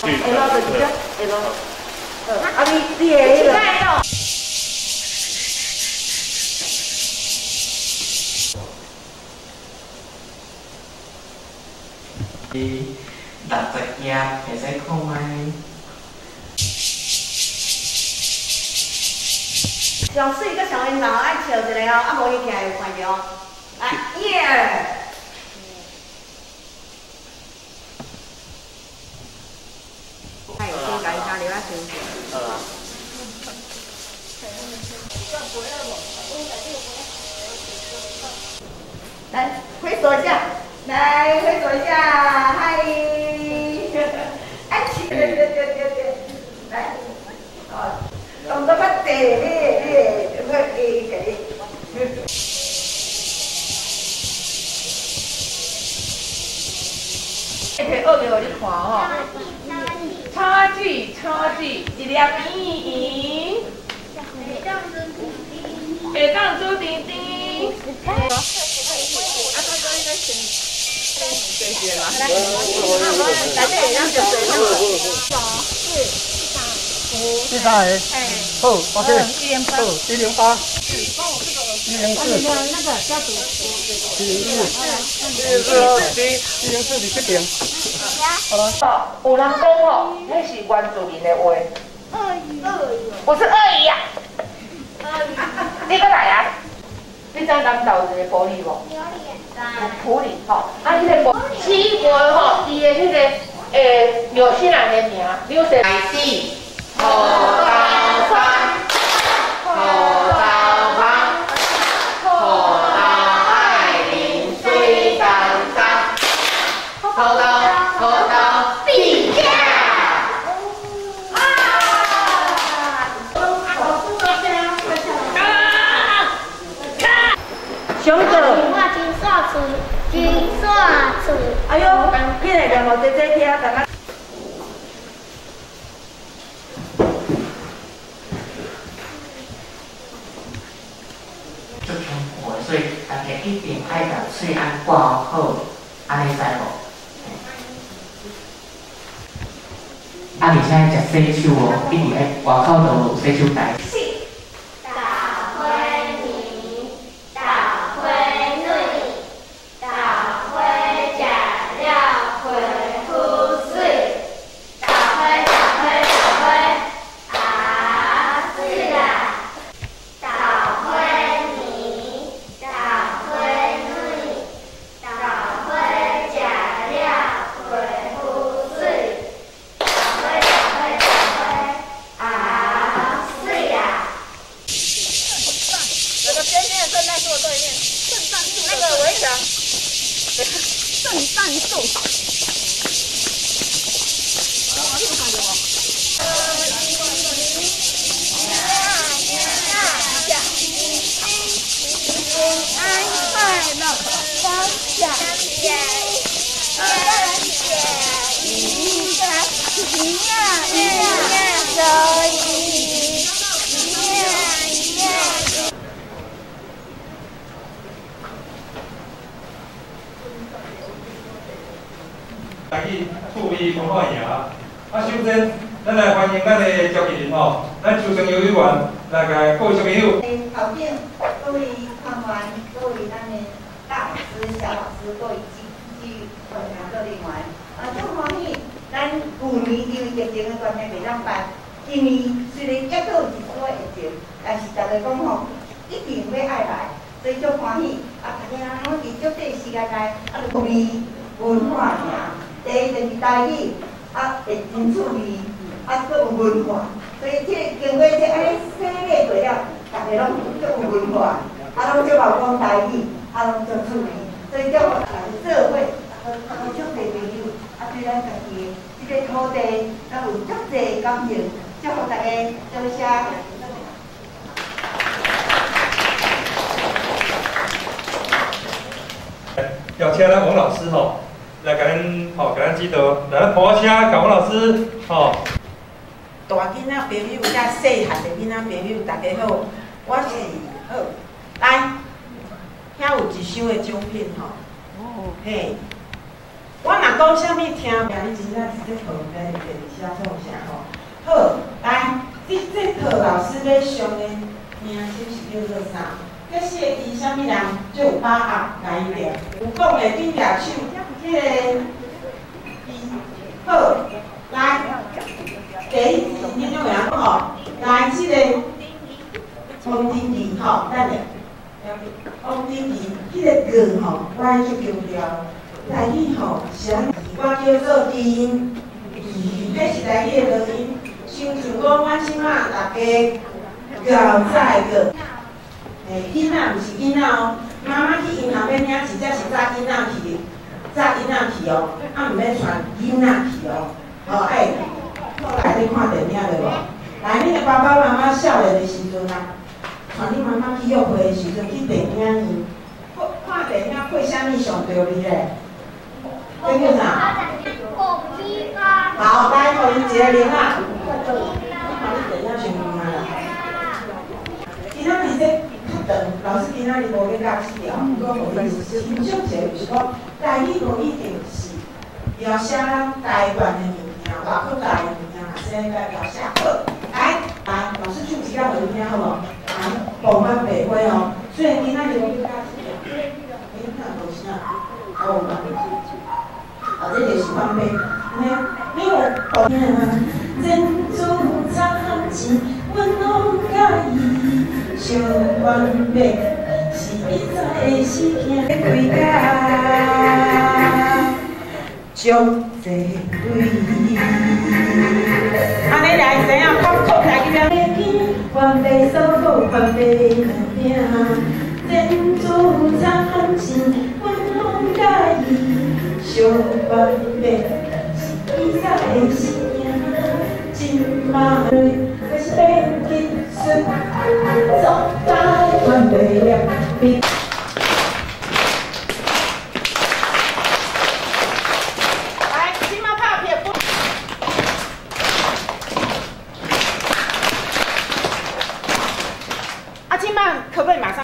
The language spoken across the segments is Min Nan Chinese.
下落就是這，下落。啊你的彼個。 60頁會使看覓。上水閣上緣投，愛笑一下哦，啊無伊徛會有看著哦。來，耶！哎，先共伊加入啊，先。好啊。來，揮手一下，來揮手一下，嗨！哎，對對對對對，來，哦，動作較濟，你會會給你。摕学给你看吼，草子草子，一粒圆圆，会当煮甜甜。第三个，好，OK，好，108，104，104，104，104伫這邊。哦，有人講吼，彼是原住民的話。鱷魚，我是鱷魚啊！你閣來啊？你知南投有一個埔里無？埔里吼，啊，彼個七月吼，伊的彼個紐西蘭的名，紐西蘭。土豆山，土豆香，土豆愛啉水澹澹，土豆土豆比價。上個。金煞厝，金煞厝。哎喲，彼个念予姐姐聽，等下。足恐怖的，所以大家一定愛共喙按掛好，按呢知無？啊，而且食洗手哦，一直愛外口都有洗手台。豆花暝，豆花软，豆花食了皮膚媠，豆花豆花豆花啊媠啦！豆花暝，豆花软，豆花食了皮膚媠，豆花豆花豆花啊媠啦！那個邊邊的聖誕樹對面，聖誕樹那個圍牆，聖誕樹。平安快樂，三加一，二加一，三一呀一呀一一呀一呀。台語趣味文化營。啊，首先，咱來歡迎咱的召集人吼，咱邱成友委員來共各位小朋友。頭頂各位看官，各位咱的大老師、小老師，各位紀團工人員，啊，足歡喜，咱舊年因為疫情的關係袂當辦，今年雖然猶閣有一絲仔疫情，但是大家講吼，一定欲愛來，所以足歡喜。啊，大家人攏佇足短時間內，啊，就趣味文化營。第一就是台語，啊，會真趣味，啊，閣有文化，所以這個經過這按呢洗禮過了，大家攏足有文化，啊，攏足會講台語，啊，攏足趣味，所以才予大家做伙，啊，閣足濟朋友，啊，對咱家己的這個土地，咱有足濟感情，祝福大家多謝。邀請咱王老師吼，來共咱吼，共咱指導，來咱抱聲，共王老師吼。大囡仔朋友佮細漢的囡仔朋友，大家好，我是好來，遐有一箱的獎品吼，嘿，我若講啥物聽，你真正是這套毋知是啥。遮创啥吼？好，来，这课老师咧上的名称是叫做啥？这四个字啥物人最有把握来伊念？有讲的紧举手，彼个字好，来，第一字你种会晓讲吼？来，这个王定义吼，等下，王定义，彼个字吼，我爱足强调，台语吼是按我叫做低音，彼是台语的录音。像像讲，阮这马大家较早的个，囡仔毋是囡仔哦，妈妈去银行欲领钱，才是早囡仔去，早囡仔去哦，啊毋免传囡仔去哦，吼哎，后来你看电影对无？来，恁的爸爸妈妈少年的时阵啊，带恁妈妈去约会的时阵，去电影院看电影，配啥物上著你咧？这叫啥？好，来，予伊一个零啊！你看你电影伤慢啦。今仔日这较长，老师今仔日无欲教这条，毋过予你欣赏一下，就是讲台语无一定是描写咱台湾的物件，外国来的物件，嘛是来描写。好，来，来，老师唱一下予你听好无？来，凤凰白花哦。虽然今仔日无欲教这条，欸，哪无啥？哦，啊，这就是放白。你有珍珠藏钱，阮拢佮意。小冤白是伊早的死疼开甲足济蕊。按呢来知影，靠靠起来去了。冤白所苦，冤白命。珍珠藏钱，阮拢佮意。小冤白。伊早的死命，今嘛泪还是变技术，总该冤白了。来，这马拍片。啊，这马可不可以马上？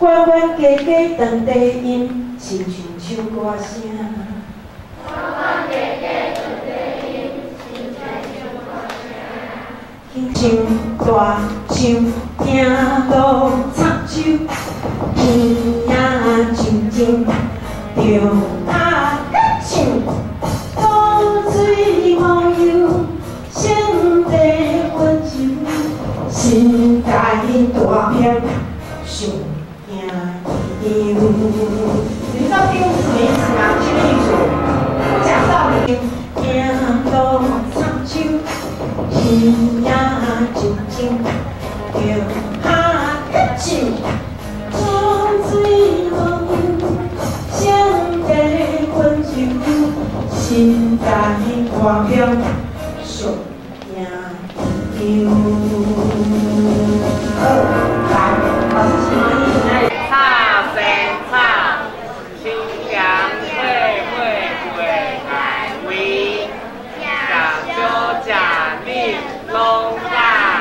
悬悬低低长低音，亲像唱歌声。轻像大树行路插手，耳仔静静着拍唱，苦水无忧，性地温柔，心肝大片，上惊伊张。你知道丢什么意思吗？听清楚，不讲道理。行路插手，耳仔静静着拍唱，苦水无忧，心在歌香，上赢场。好，来，老师是欢喜来。插仙草，青阳岁岁过大位，食少食奶拢喜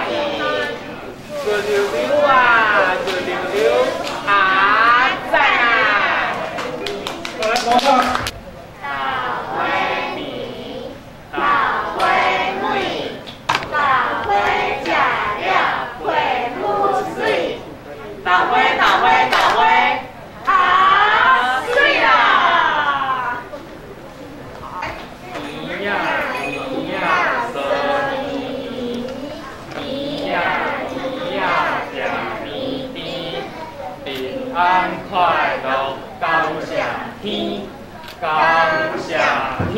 意，顺溜溜啊，顺溜溜啊，赞啊！来，广场。豆花甜，豆花美，豆花食了皮肤媠，豆花豆花豆花啊，媠啦！甜呀甜呀酸甜，甜呀甜呀食甜甜，平安快乐感谢天，感谢天。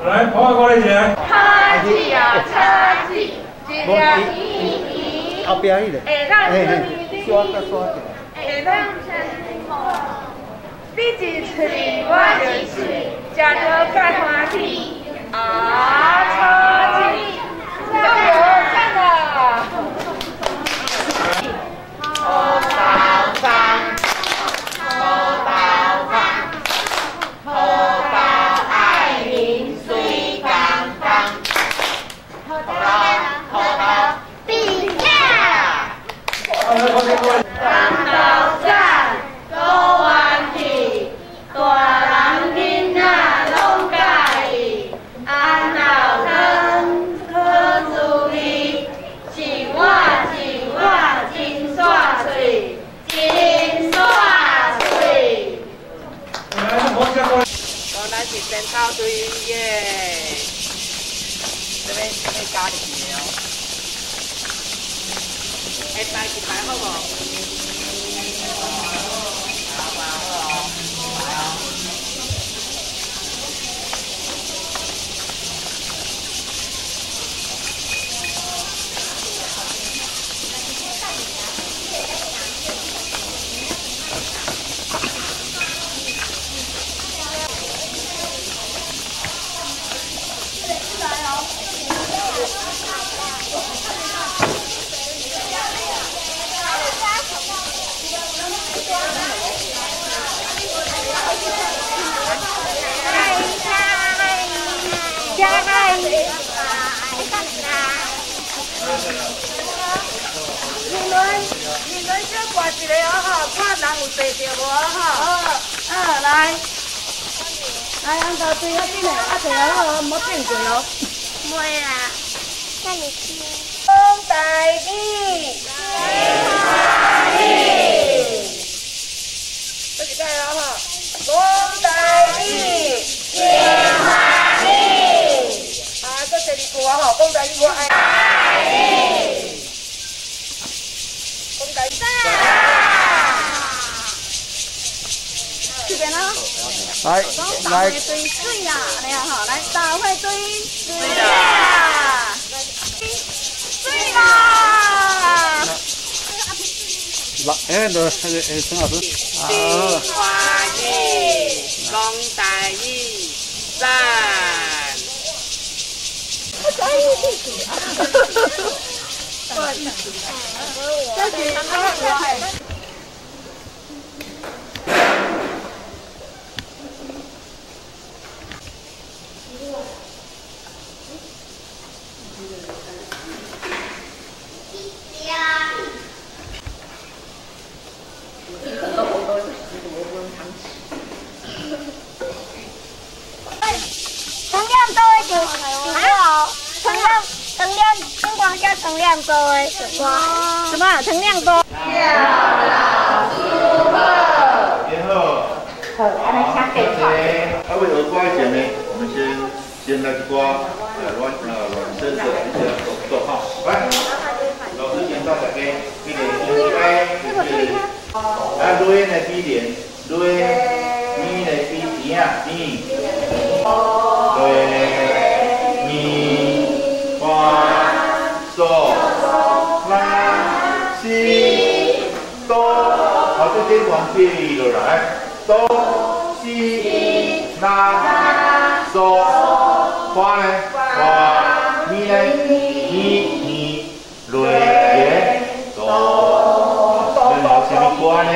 来，跑过来一下。叉子啊，叉子，一粒甜甜。后壁迄个。会当刷个刷个。会当。你一喙，我一喙，食著介欢喜。啊，叉子，加油，赞啊！土豆干，土豆干，土豆爱面水干干，土豆土豆比价。红豆赞，高原去，大人囡仔拢佮意。红豆汤好滋味，一碗一碗真煞喙，真煞喙。来，跑过来。哦，咱是先头队耶，这边这边加入去的哦。会摆一排好无？好，好哦，来哦。你们小挂一个哦吼，看人有坐著无吼？好，啊来，来，红豆队较紧的，啊坐好哦，莫变过哦。袂啦，那你听。讲台语，这一摆哦吼，讲台语，真欢喜。啊，搁第二句啊吼，讲台语我爱。这边啊。来来。豆花堆水啦，安尼啊吼，来豆花堆水啦，水啦。来，哎，那哎，陈老师。真欢喜，讲台语，赞。这是陈亮多的就好，陈亮陈亮星光叫陈亮多的什么？什么？陈亮多。然后，好，安尼请谢谢。啊，为学歌以前呢，我们先来一寡暖身的一些动作哈。来，老师先教大家，那个应该就是啊，瑞呢比连，瑞咪呢比甜啊，咪，瑞咪发嗦拉西哆，好，这边往变落来，哆西拉。嗦，花呢？花，咪呢？咪咪，雷耶哆，咱有啥物歌呢？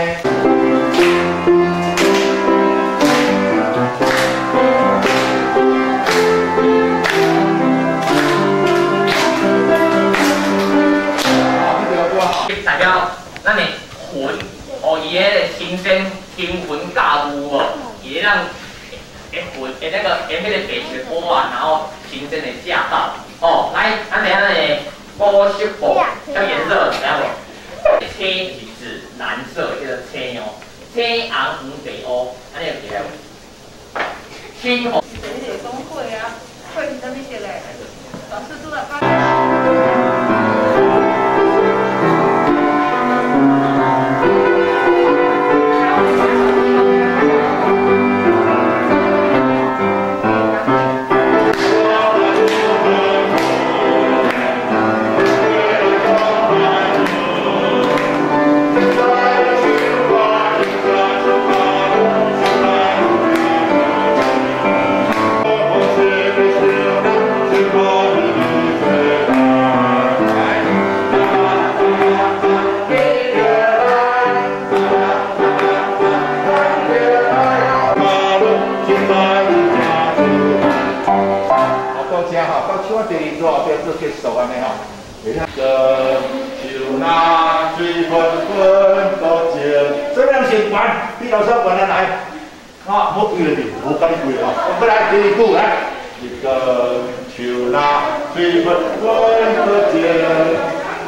代表咱的魂，哦，伊迄个神仙灵魂驾雾哦，伊会让会魂会那个会迄个白色的波啊，然后形成的驾到哦。来，咱等下咱的五色布叫颜色，知影无？青是指蓝色，叫做青哦，青红黄白乌，按呢就记来无？青红。你是讲火啊？火是啥物色嘞？老师拄仔讲。你老师管咱来，啊，莫跪了你，无甲你跪哦。我们来第二句来，一根树若水分分多情，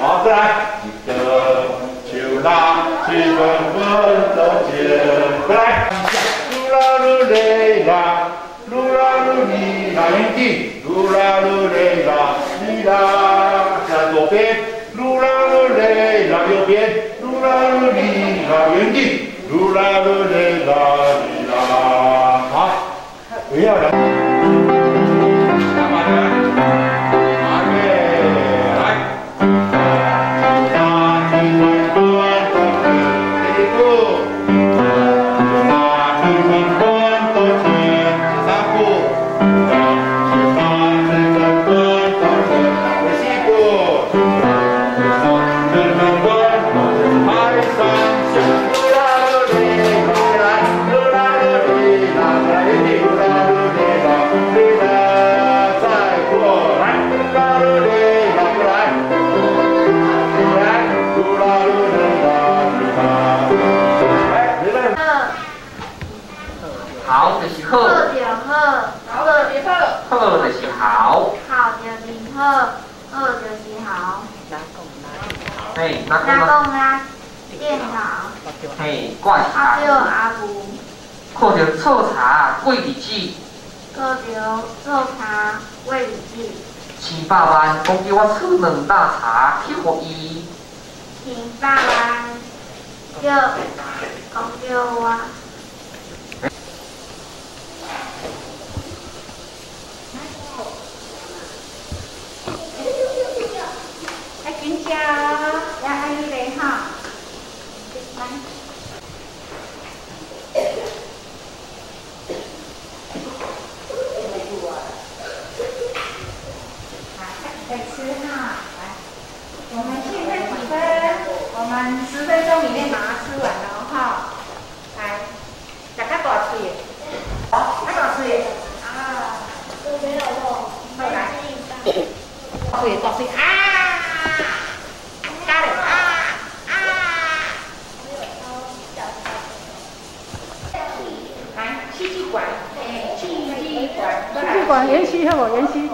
好，再来，一根树若水分分多情，再来，噜啦噜嘞啦，噜啦噜哩啦，原地，噜啦噜嘞啦，哩啦，在左边，噜啦噜嘞啦，右边，噜啦噜哩啦，原地。噜啦噜嘞啦哩啦，好，不要了。好就是好，好就好，好就是好，好就是好，好就是好。嘿，阿公阿电脑。嘿，挂阿叫阿母。看著错查过日子。看著错查过日子。千百万，讲叫我出两担茶去予伊。千百万，叫讲叫我。紧食，也爱迄个哈，来。好，再吃哈，来。我们现在几分？我们10分钟里面把它吃完了哈。来，食较大喙的，较大喙的。啊，都没有肉，来，大喙大喙啊！馆研习好无？研习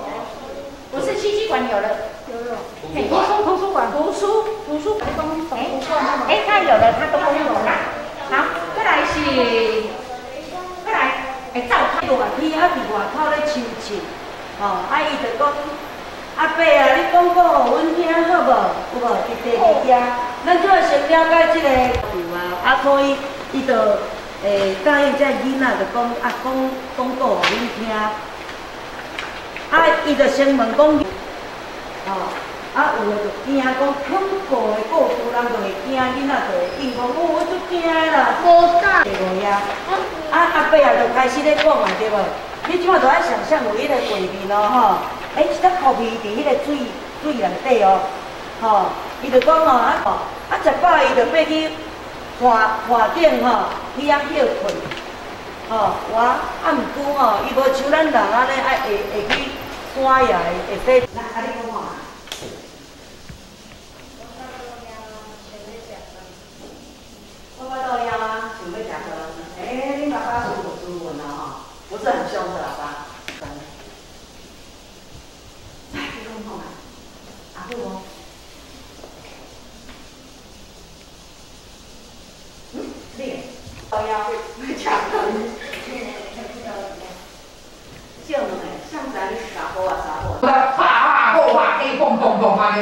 不是七七馆有了，有了。图书馆，图书馆。哎，他有了，他都有了。好，过来是，过来，哎，照热天啊，伫外口咧抽凊，吼，啊，伊就讲，阿伯啊，你讲讲予阮听好无？有无？伫第二页，咱主要先了解这个啊，啊，所以伊就教育这囡仔就讲啊，讲讲故予阮听。啊，伊就先问讲，吼，啊，有的就惊讲恐怖的故事，人就会惊，囡仔就会应讲，哦，我足惊的啦。无敢。第五页，啊，阿伯啊就开始咧讲啊，对无？你這馬就愛想象有彼個畫面哦，吼，欸，一只苦味佇彼個水水內底哦，吼，伊就講哦，啊，食飽伊就爬去岸岸頂吼，去遐歇睏，吼，哇，啊，毋過吼，伊無像咱人按呢，愛會會去山崖會會爬。來，啊，你講看。我我到枵啊，想欲食飯。欸，恁爸爸是有斯文啊吼，不是很兇的爸爸。來，你講看。阿母無？嗯，你到枵欲食飯。少兩個，誰知你是查甫啊查某？啪啪好啪，起砰砰砰按呢，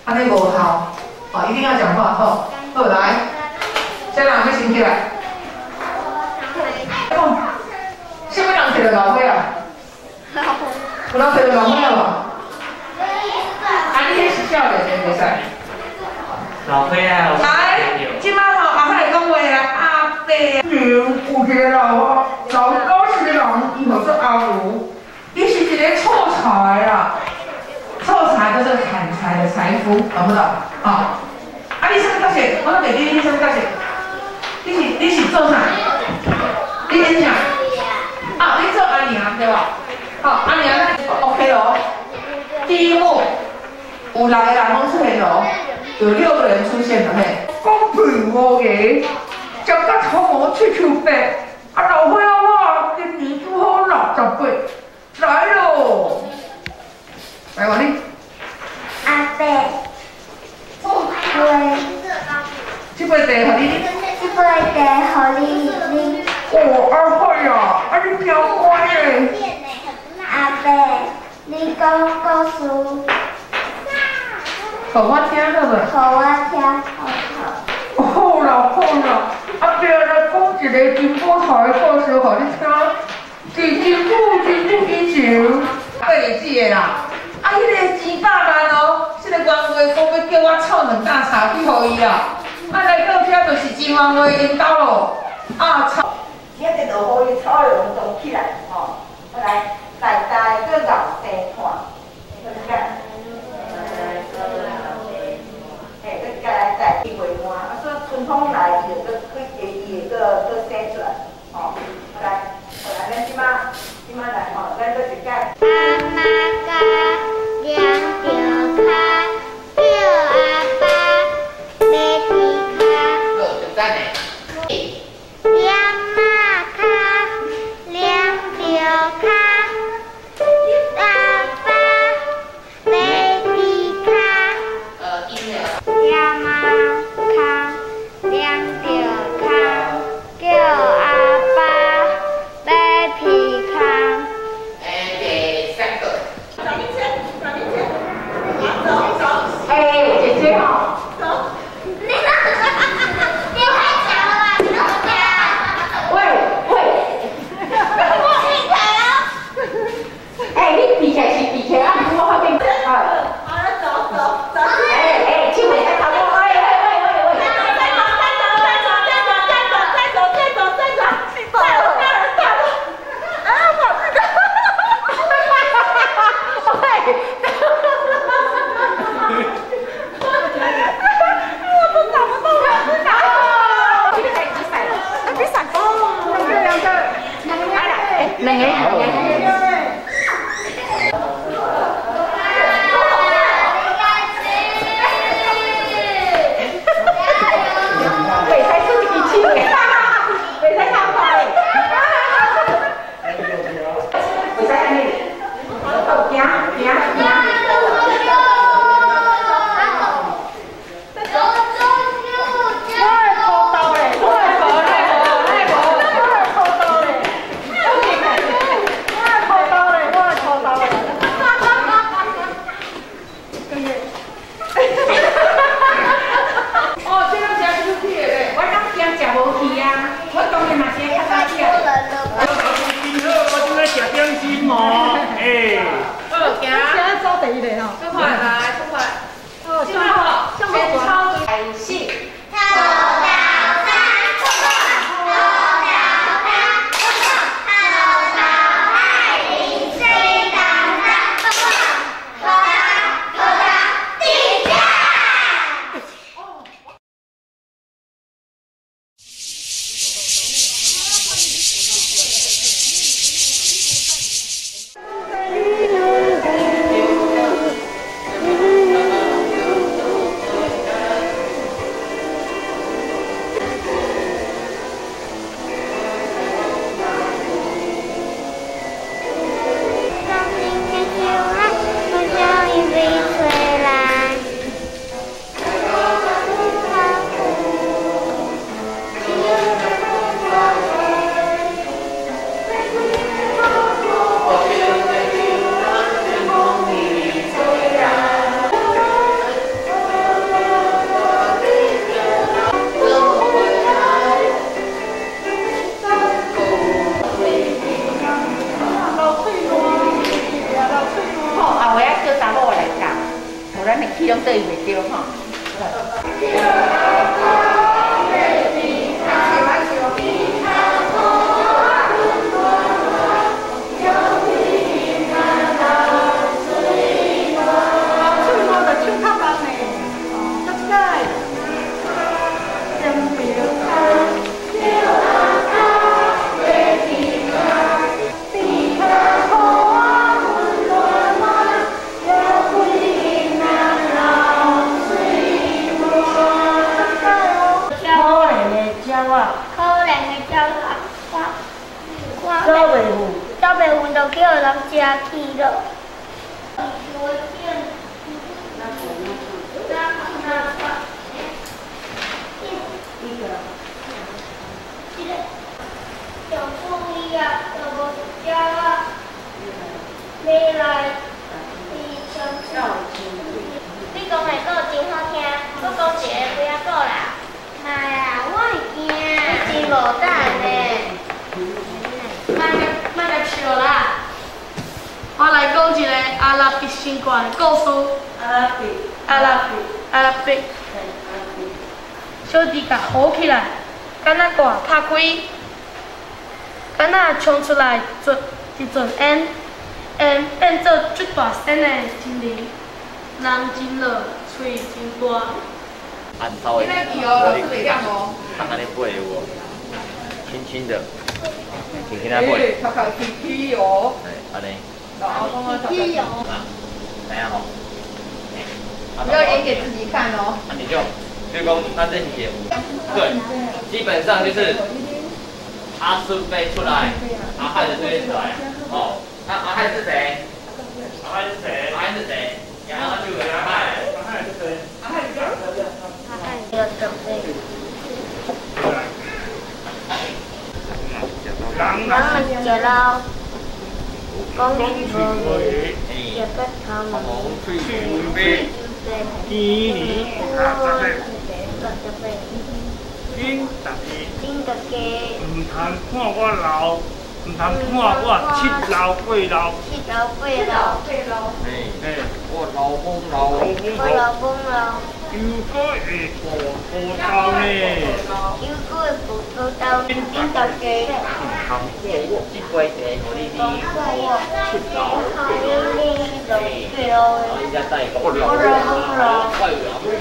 按呢無效，哦，一定要講話吼。好來，啥人欲先起來？講，啥物人摕著老歲仔？有人摕著老歲仔無？啊，你彼是少年的，袂使。老歲仔。來，這擺吼，阿海講話啦，阿伯。有一個老老老實的人，伊號做阿如，伊是一個錯財啦，錯財就是砍柴的柴夫，懂不懂？啊，啊，你啥物角色？我攏袂記你啥物角色？你是做啥？你演啥？啊，你做阿娘對吧？好，阿娘那 OK 咯。第一幕有六個人攏出現咯，有六個人出現了嘿。講屁話个，食甲頭毛喙鬚白，啊老歲仔我今年拄好68，來咯，來我你。阿伯，這杯茶予你。這杯茶予你啉。哦，阿海啊，啊你真乖嘞。阿伯，你講故事。予我聽好無？予我聽好好。好啦好啦，阿伯來講一個金寶頭的故事予你聽。伫真久真久以前，過日子的啦。啊，彼個錢百萬哦，這個冤話講欲叫我湊兩擔柴去予伊啦。啊，來到遮就是錢冤話𪜶兜咯。啊，臭。今日落雨，草會攏總起來吼。來，大大閣熬生看，嘿，閣來代伊袂换，啊，所以春風來，伊就閣開，伊會閣閣生出來，吼。來，好來，咱這馬這馬來吼，咱閣一擺。阿媽共量著跤，叫阿爸欲豬跤。好，就等下。踮仔跤，量著跤，阿爸欲豬跤。踮仔跤，量著跤，可憐的鸟仔，我走袂远，走袂远就去予人食去了。上厝以后就无鸟仔欲来伫上厝。你讲的故真好听，阁讲一个几仔个啦。莫啦，我会惊。你真无胆呢。莫共笑啦！我来讲一个阿拉伯神话的故事。阿拉伯。阿拉伯，阿拉伯。小弟共好起来，敢若盖拍开，敢若冲出来一阵烟，烟变做足大声的精灵，人真老，喙真大。按稍微，他安尼飞有无？轻轻的，轻轻仔飞。头壳起起哦。哎，按呢。起哦。啊，知影吼？不要演给自己看哦。啊，你就讲，咱这是对，基本上就是阿叔飞出来，阿汉的飞出来。哦，那阿汉是谁？阿汉是谁？阿汉是谁？阿汉就是阿汉。阿汉是谁？阿汉是谁？阿汉要准备。人食老，讲无话，食甲头毛，喙白，今年60岁，恁大家，恁大家，毋通看我老，毋通看我七老八老，七老八老，嘿，我老公老，我老公老。又阁会糊涂豆呢？又阁会糊涂豆，恁大家。这杯茶予你，你七老八老。人家带我老公老。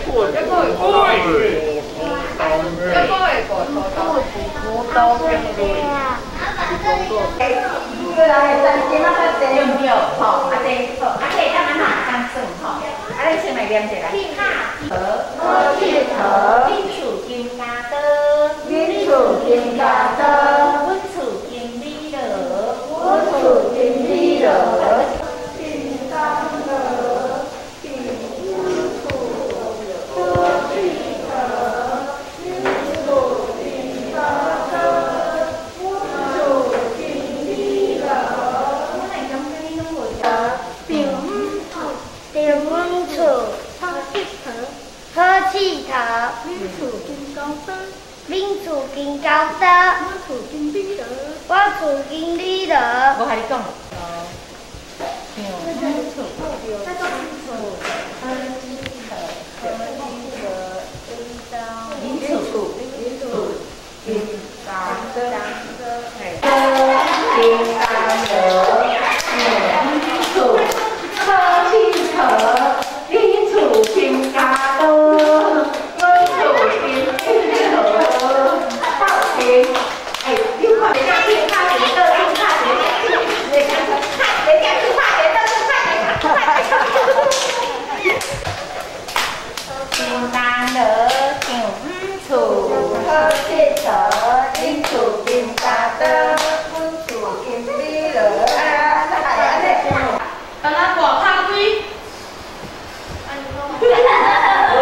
糊涂豆。过来，三斤啊，较济对毋对？吼，啊济好，啊这会当按怎当算吼？啊，咱先来念一下来。好佚佗，恁厝金家刀，恁厝金家刀，阮厝金米罗，阮厝金米罗。金刚罗，伫阮厝好佚佗，恁厝金家刀，阮厝金米罗。我来感觉你拢无伫阮厝好佚佗，好佚佗。恁厝金高刀，恁厝金高刀，阮厝金米罗，我厝金米罗。我共你讲。阮厝，好佚佗，好佚佗，恁厝，恁厝金高刀，金刚罗，阮厝好佚佗，恁厝金家刀，阮厝金米罗，好听。哎，你看，人家听拍一个，倒转拍一个，一个拍，人家去拍一个，倒转拍一个，金刚罗上阮厝好佚佗，恁厝金家刀，阮厝金米罗。啊，那系按呢。敢若大拍开。哎呀，哦，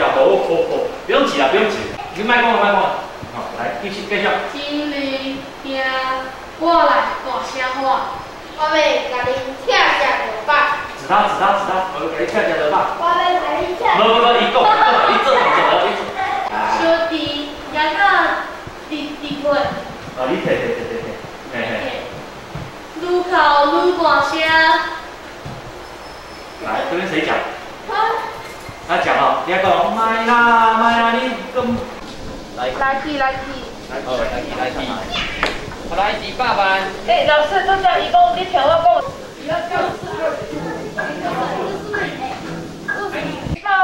呀，好好好，不用急啦，不用急，你莫讲啦，莫讲啦，好，来继续继续。精灵听我来大声喊，我欲共恁拆食就饱。指他，指他，指他，我共你拆食就饱。我欲共你拆。无无无，伊讲，伊讲，你做动作，你做。小弟也到伫伫过。啊，你摕摕摕摕摕，嘿嘿。愈哭愈大声。来，这边谁讲？他讲哦，你讲，莫啦莫啦，你讲。来。来去来去。好，来去来去。我来100万。欸，老师，拄则伊讲，你听我讲。100万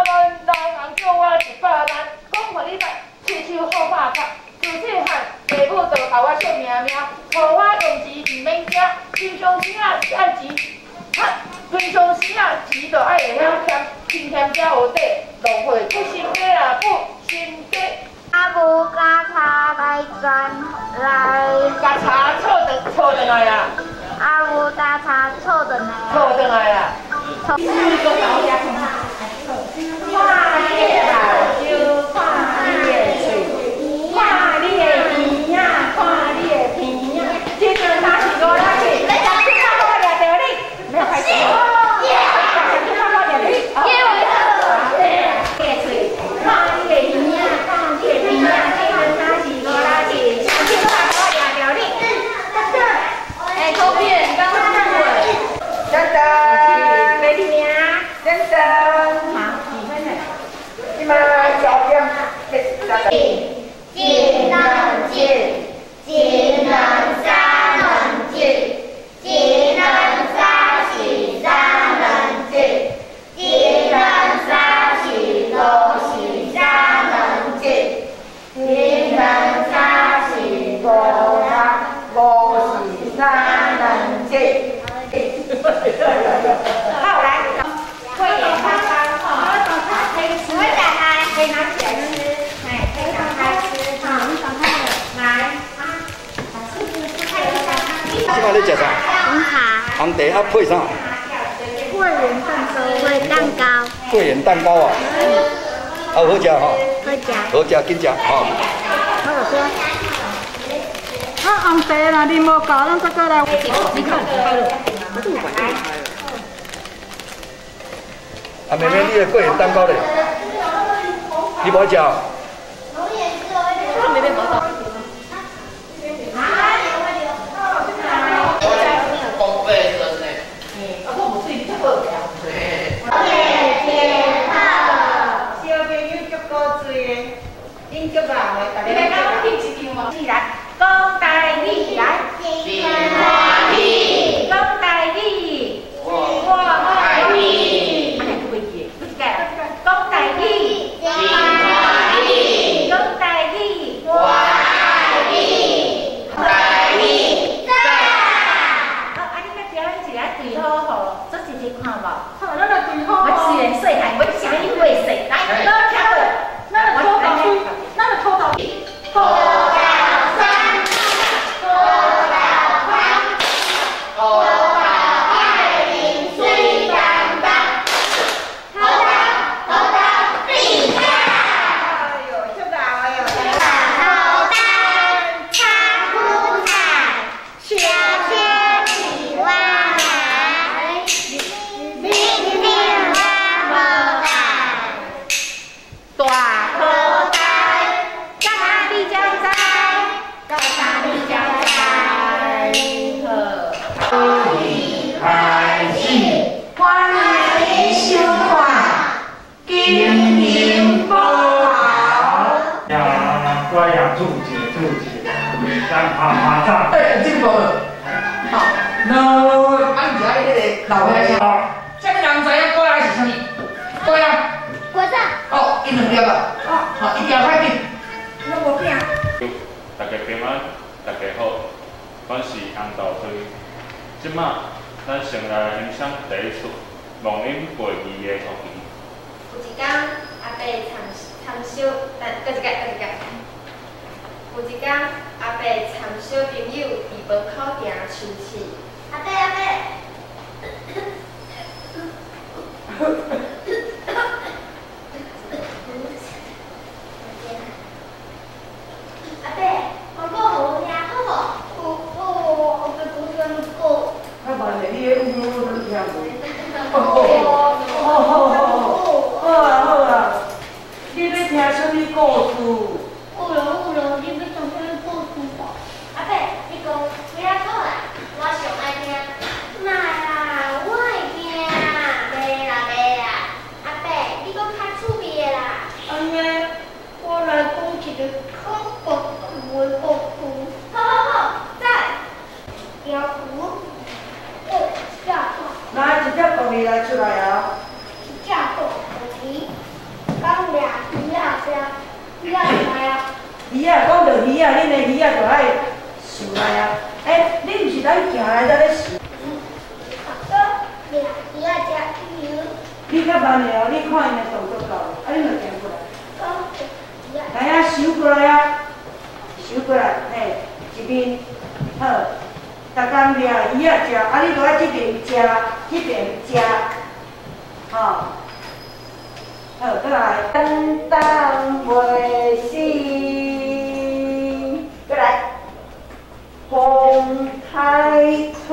老人叫我100万，讲予你知，亲像好拍拍。自细汉，爸母就共我惜命命，予我用钱毋免惊，平常时啊爱钱，平常时啊钱就爱会晓俭，勤俭才学底，落动会。不行的啦，不行的。阿母甲茶来转来。甲茶错转错转来啊！阿母甲茶错转来。错转来啊！看你的目睭，看你的喙，看你的耳仔，看你的鼻仔，这两三四五六七，来，手拍我掠著你，没有开始。你的喙，看你的耳仔，看你的鼻仔，这两三四五六七，手拍我掠著你。哎，图片刚刚看过。等等，没听名。等等，好，几分了？你们小点，一、两、一、一、两、三、两、一、一、两、三、四、三、两、一、一、两、三、四、五、四、三、两、一、一、两、三、四、五、六、五、四、三、两、一。好，来。桂圆蛋糕哈，可以吃，我打开，可以拿起来吃，哎，可以打开吃哈。来啊，这摆咧食啥？红茶。红茶啊，配啥？桂圆蛋糕。桂蛋糕。桂圆蛋糕啊，啊好食吼。好食。好食，紧食吼。好食。啊，红茶若啉无够，咱再过来。你看，开了，我这么快就开了。啊，妹妹，你的桂圆蛋糕咧？你无爱食？讲八声呢。啊，我无水，你才好食。小朋友足古锥的，恁足人的，大家拢起来，讲台语来，真欢喜。讲台语，我爱你。安尼袂记，不一个，讲台语，真欢喜。讲台语，我爱你。台语赞。好，啊，你要表演一个对好好，做一个看无？好，咱来对好。我虽然细汉，我声音袂细，来，多听过。咱来拖豆水，咱来拖豆。土豆酸，土豆宽，土豆爱饮水当当，土豆土豆变大。哎呦，足老的哦。土豆炒苦菜，小小一碗来，明明我无爱。大土豆，干哪你才知？干哪你才知？好。开始，欢迎收看《金银宝》。呀，乖呀，注解注解，咱拍拍掌。哎，进步了。好，那啊，你是爱迄个老兄弟？啥物人知影乖仔是啥物？乖仔。果子。哦，伊两粒啊。好，伊行较紧。我无变。大家平安，大家好，阮是红豆汤。这马，咱先来欣赏第一出梦音背义的图片。有一工，阿伯参参小，等，搁一摆，搁一摆。有一工，阿伯参小朋友伫门口埕抽刺。阿伯阿伯。阿伯，讲故予阮听好无？哦，阿伯讲啥物故？啊，万一你迄有我拢听无。好好好，好啊好啊，你欲听啥物故事？有咯有咯，你欲讲啥物故事无？阿伯，你讲几仔个啦？我上爱听。莫啦，我会惊。袂啦袂啦，阿伯，你讲较趣味的啦。按呢，我来讲一个较无趣的故事。好好好，赞。雕图，哦，下来，一只公鱼来出来啊！一只公鱼，刚掠鱼仔食，鱼仔来啊！鱼仔，讲到鱼仔，恁的鱼仔就爱想来啊！欸，你毋是咱行来才咧想？阿哥，掠鱼仔食鱼。你讲較慢的哦，你看𪜶的動作到，啊，你就行過來。來啊，收過來啊，收過來，嘿，一面好。逐工掠魚仔食，啊，你就愛這邊食，彼邊食，吼。好，閣來。等等袂死，閣來。風太吹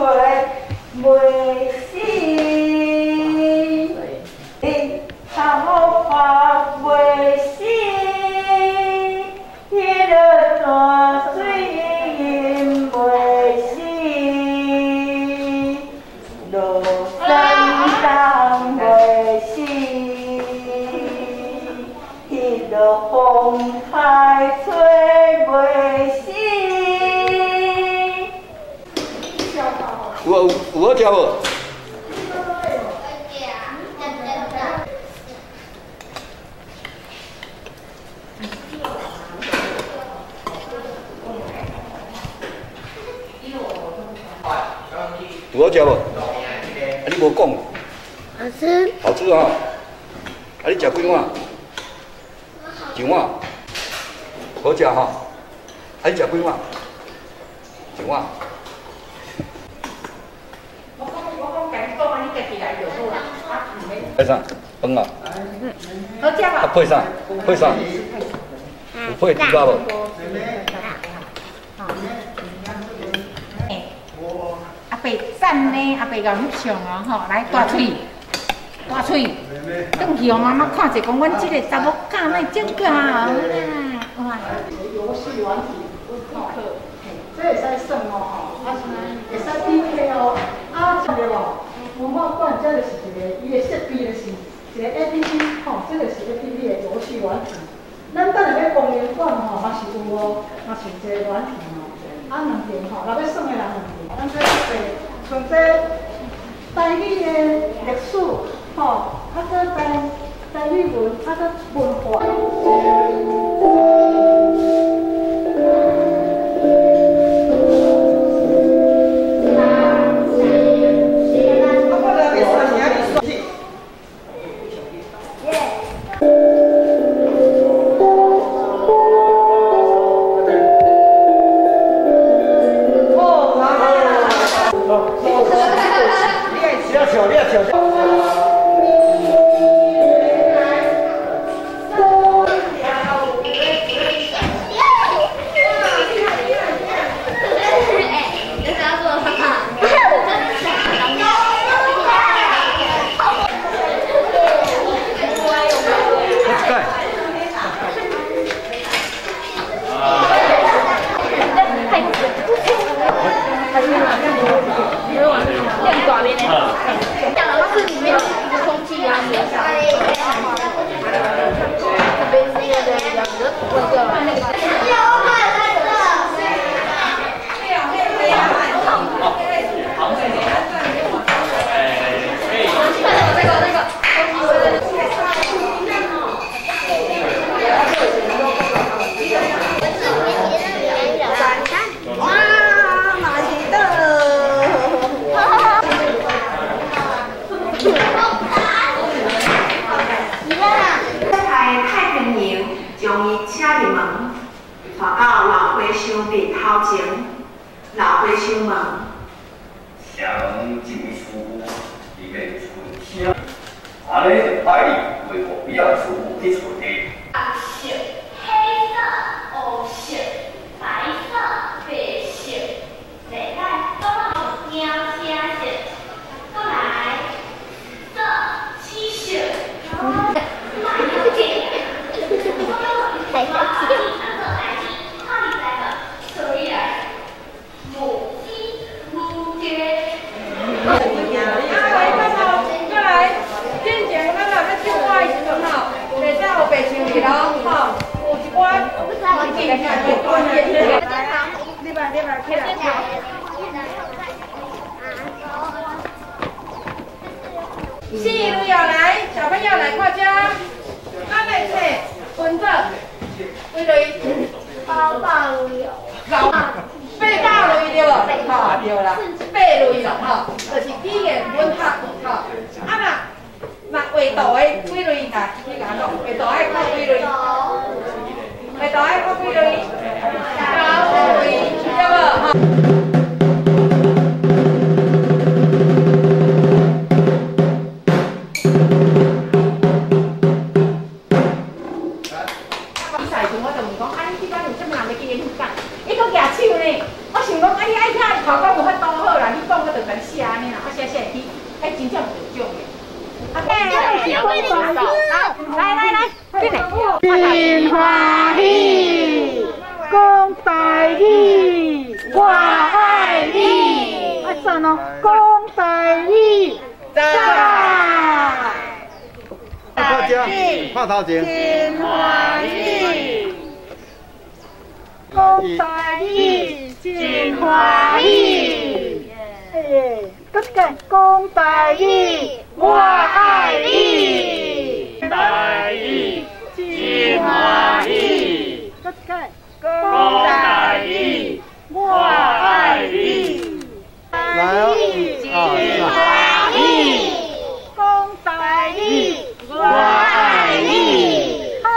袂死，頭髮袂死，彼个大水淹袂死，落山东袂死，彼个风太吹袂死。有有好食無？有好食無？啊，你無講。好吃。好吃啊！啊，你食幾碗？一碗。好食吼！啊，你食幾碗？一碗。配啥？飯啊？好食無？啊，配啥？配啥？有配豬肉無？阿伯赞呢，阿伯共翕相哦，吼，來大喙，大喙，轉去予媽媽看者，講阮這個查某囝哪會這𠢕啦？哇！遊戲軟體，吼，這會使算哦，吼，啊是會使 PK 哦，啊，對無？文化館這就是一個，伊的設備就是一個 APP，吼，這就是 APP 的遊戲軟體。咱等下欲公園館吼，嘛是有哦，嘛是有一個軟體哦。啊，兩邊吼，若欲耍的人兩邊，咱這像這台語的歷史，吼，啊，閣台語文，啊，閣文化。四类哦，來，小朋友來看這，咱來冊分做幾類？八類。八大類對無？吼對啦，八類啦吼，就是語言文學吼。啊若若畫画图的几类来，你共我讲，画图爱看几类？画图爱看几类？九类，对无？比赛时我就问讲，啊，你这班有啥物人欲去演讲？伊阁举手呢。我想讲，啊，你爱听头讲有法度好啦，你讲我就共你写按呢啦，啊写写会去，哎，真正有得奖的。来来来，进来。真欢喜，讲台语，我爱你。啊，赞哦，讲台语，赞。看这，看头前。真欢喜，讲台语，真欢喜。哎，搁一个讲台语，我爱你。台语真欢喜，搁一个讲台语，我爱你。来哦，真欢喜，讲台语，我爱你。好，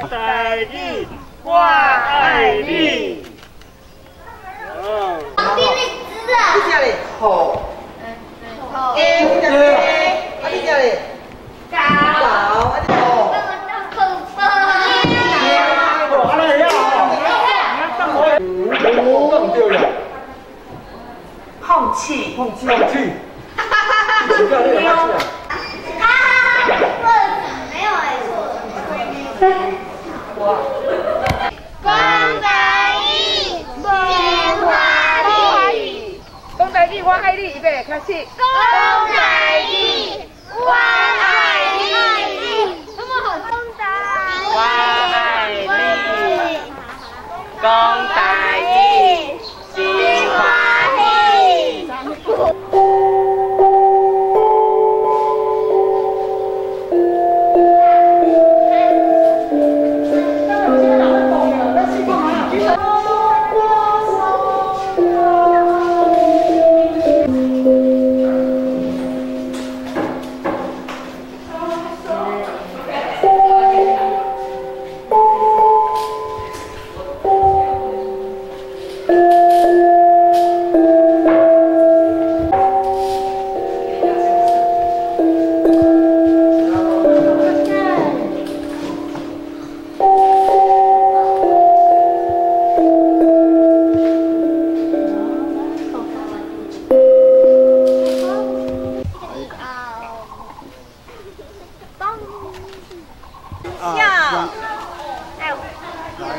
台语，我爱你。你食咧？好。欸，你食咧？啊，你食咧？狗。啊，你哦。放弃。放弃。放弃。哈哈哈哈哈！没有哎，错了。我。讲台语，真欢喜。讲台语，我爱你，预备开始。讲台语，我爱你。那么好，讲台语。我爱你。讲台语，真欢喜。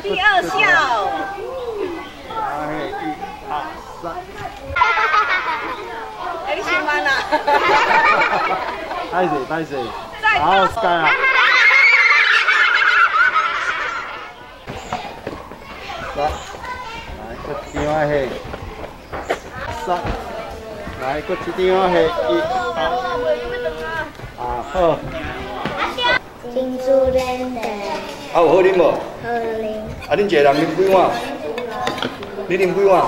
第二笑。一、二、三。哎，你喜欢啦？歹势，歹势。好，盖啊。来，来，搁一张啊，三。来，搁一张啊，一、二。啊，好。真自然的。啊，有好啉无？好啉。啊，恁一个人啉几碗？你啉几碗？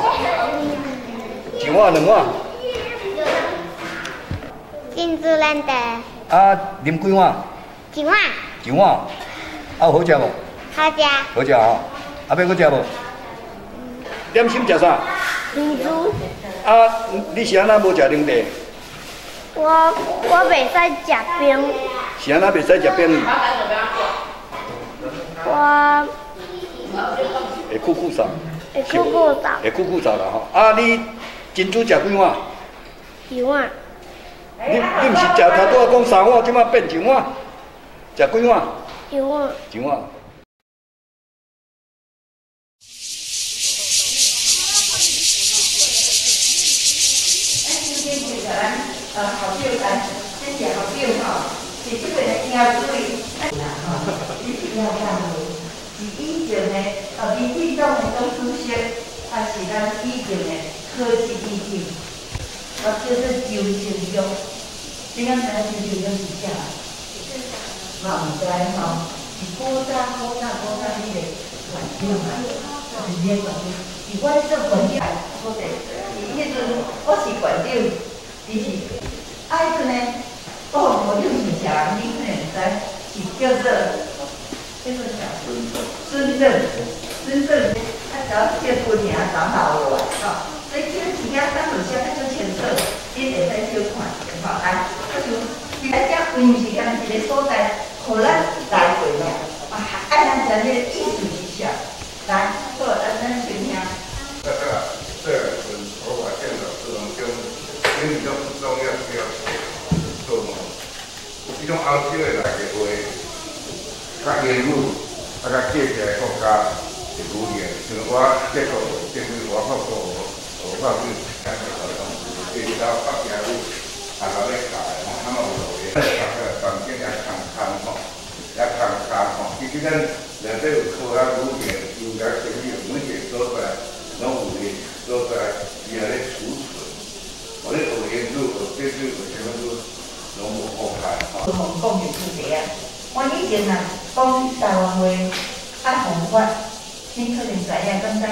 一碗、两碗？真自然的。啊，啉几碗？一碗。一碗。啊，有好食无？好食。好食吼。啊，欲阁食无？点心食啥？珍珠。啊，你是按怎无食凉茶？我袂使食冰。是按怎袂使食冰？我会酷酷嗽。会酷酷嗽。会酷酷嗽啦吼！啊，你珍珠食几碗？一碗。你毋是食头拄仔讲三碗，这摆变一碗？食几碗？一碗。一碗。咱校长来，这是校长吼，是这边的兄弟。啦吼，你是要干的，是以前的民进党的党主席，也是咱以前的科技议长，我叫做周清玉。你敢知影周清玉是啥？嘛毋知吼，是古早古早古早彼个县长啊，是彼个县长，是我咧做县长，好势，是彼阵我是县长。伊是，啊，彼阵呢，我予吴长是叫做叫做啥？孙正，孙正，啊，只要这个名找好无啊？吼，所以这个字仔咱就写较足清楚，你会使小看一下吼。来，啊像咱遮规是敢一个所在，予咱来过尔，啊，爱咱知影这个意思是啥？来，好，咱先听。这个时阵，我发现老师拢讲，英语拢不重要，只要做嘛。这种欧洲的来的话，较英语，啊，较隔壁的国家的语言，像我德国话，德语我法国话，法语，咱就讲，对到北京语，啊，到咧教的，他们有学的，环境也空空吼，也空空吼。其实咱内底有科学语言、音乐、声乐，每一个所在拢有伊所在，伊也咧储存。我咧学英语、学德语、学什么语，拢无公开吼。问讲一个问题啊，我以前啊讲台湾话爱方法，你可能知影，敢知？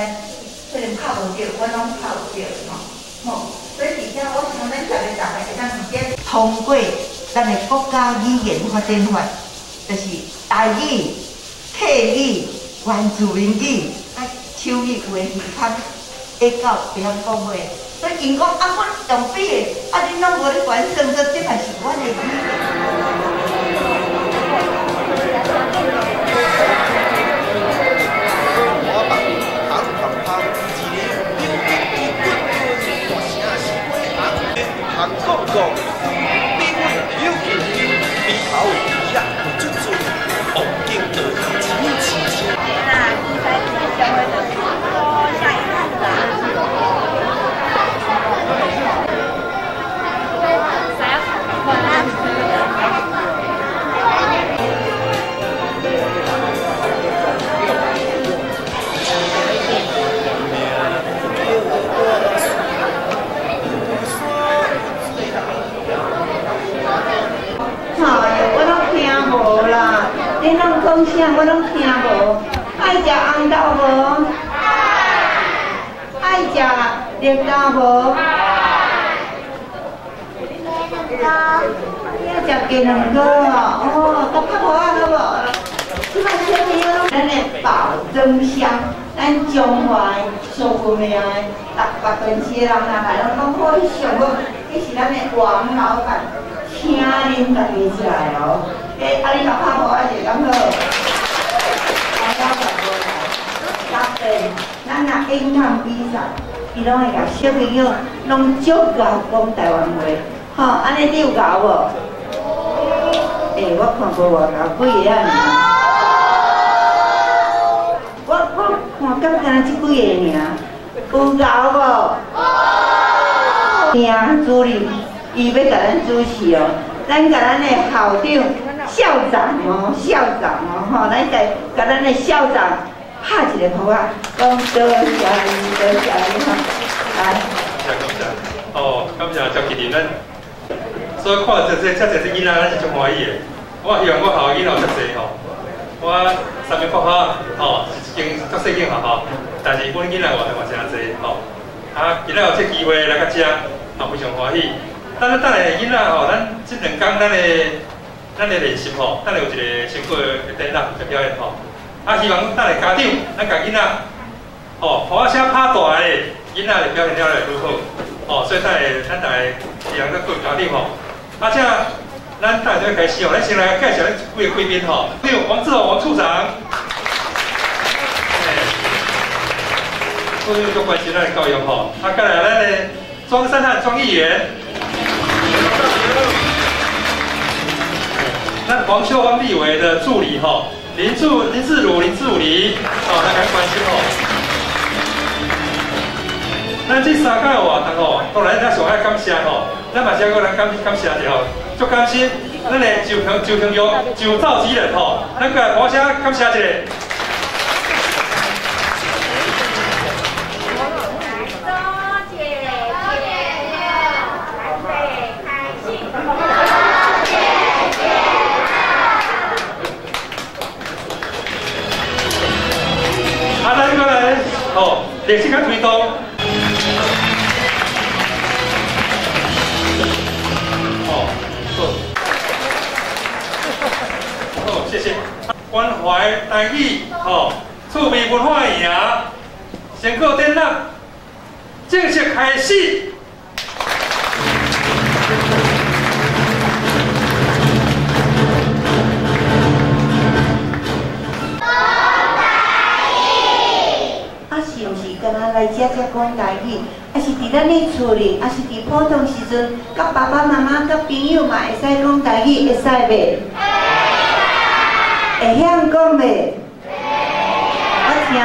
可能拍无著，我拢拍有著吼。吼，所以伫遮我想咱逐个逐个会当直接通过咱的国家语言发展法，就是台语、客语、原住民语、啊手语，有的鱼较会到袂晓讲话，所以𪜶讲啊，我用比的，啊恁拢无咧管，算做这嘛是阮的语言。你拢讲啥？我拢听无。爱食红豆无？爱食绿豆无？你爱食鸡卵糕哦？哦，甲拍互啊，好无？这摆小朋友拢咱的宝庄乡，咱彰化上有名的六百分之的人来，拢讲好，上好，彼是咱的王老板，请恁家己食的哦。欸，啊！你若拍互我是敢好？王老板无来，特别咱若演讲比赛，伊拢会共小朋友拢足𠢕讲台湾话，吼，按呢你有𠢕无？欸，我看无偌𠢕几个啊尔。我看感觉敢若这几个尔，有𠢕无？听主任，伊欲共咱主持哦，咱共咱的校长。校长哦，校长哦，吼，咱共咱的校长拍一个鼓仔，讲多谢你，多谢你吼，来。感谢感谢，哦，感谢赵启林，咱所以看这这这囡仔，咱是足欢喜的。我希望我校囡仔有遮济吼，我三明国校吼是一间足细间学校，但是阮囡仔活动嘛诚济吼。啊，今仔有这机会来到遮，也非常欢喜。咱等下囡仔吼，咱这两工咱的练习吼，等下有一个成果的展览的表演吼。啊，希望等下家长，咱共囡仔，吼，鼓仔声拍大的囡仔的表现了会愈好，哦，所以等下咱大家希望咱各位家长吼。啊，这咱等下就开始哦，咱先来介绍咱几个贵宾吼。有王志宏王处长，处长足关心咱的教育吼。啊，再来咱的庄三汉庄议员。那黄秀芳立委的助理吼，林志儒林助理，哦，来关心吼。咱这三届活动吼，当然咱上爱感谢吼，咱嘛是爱阁来感谢一下吼，足感谢咱的周平玉、周召集人吼，咱阁来鼓声感谢一下。哦，历史较推动。哦，好，好，谢谢。关怀台语吼趣味文化营成果展览正式开始。啊，是毋是敢若来遮才讲台语？啊是伫咱的厝里，啊是伫普通时阵，佮爸爸妈妈、佮朋友嘛会使讲台语，会使袂？会晓讲袂？我听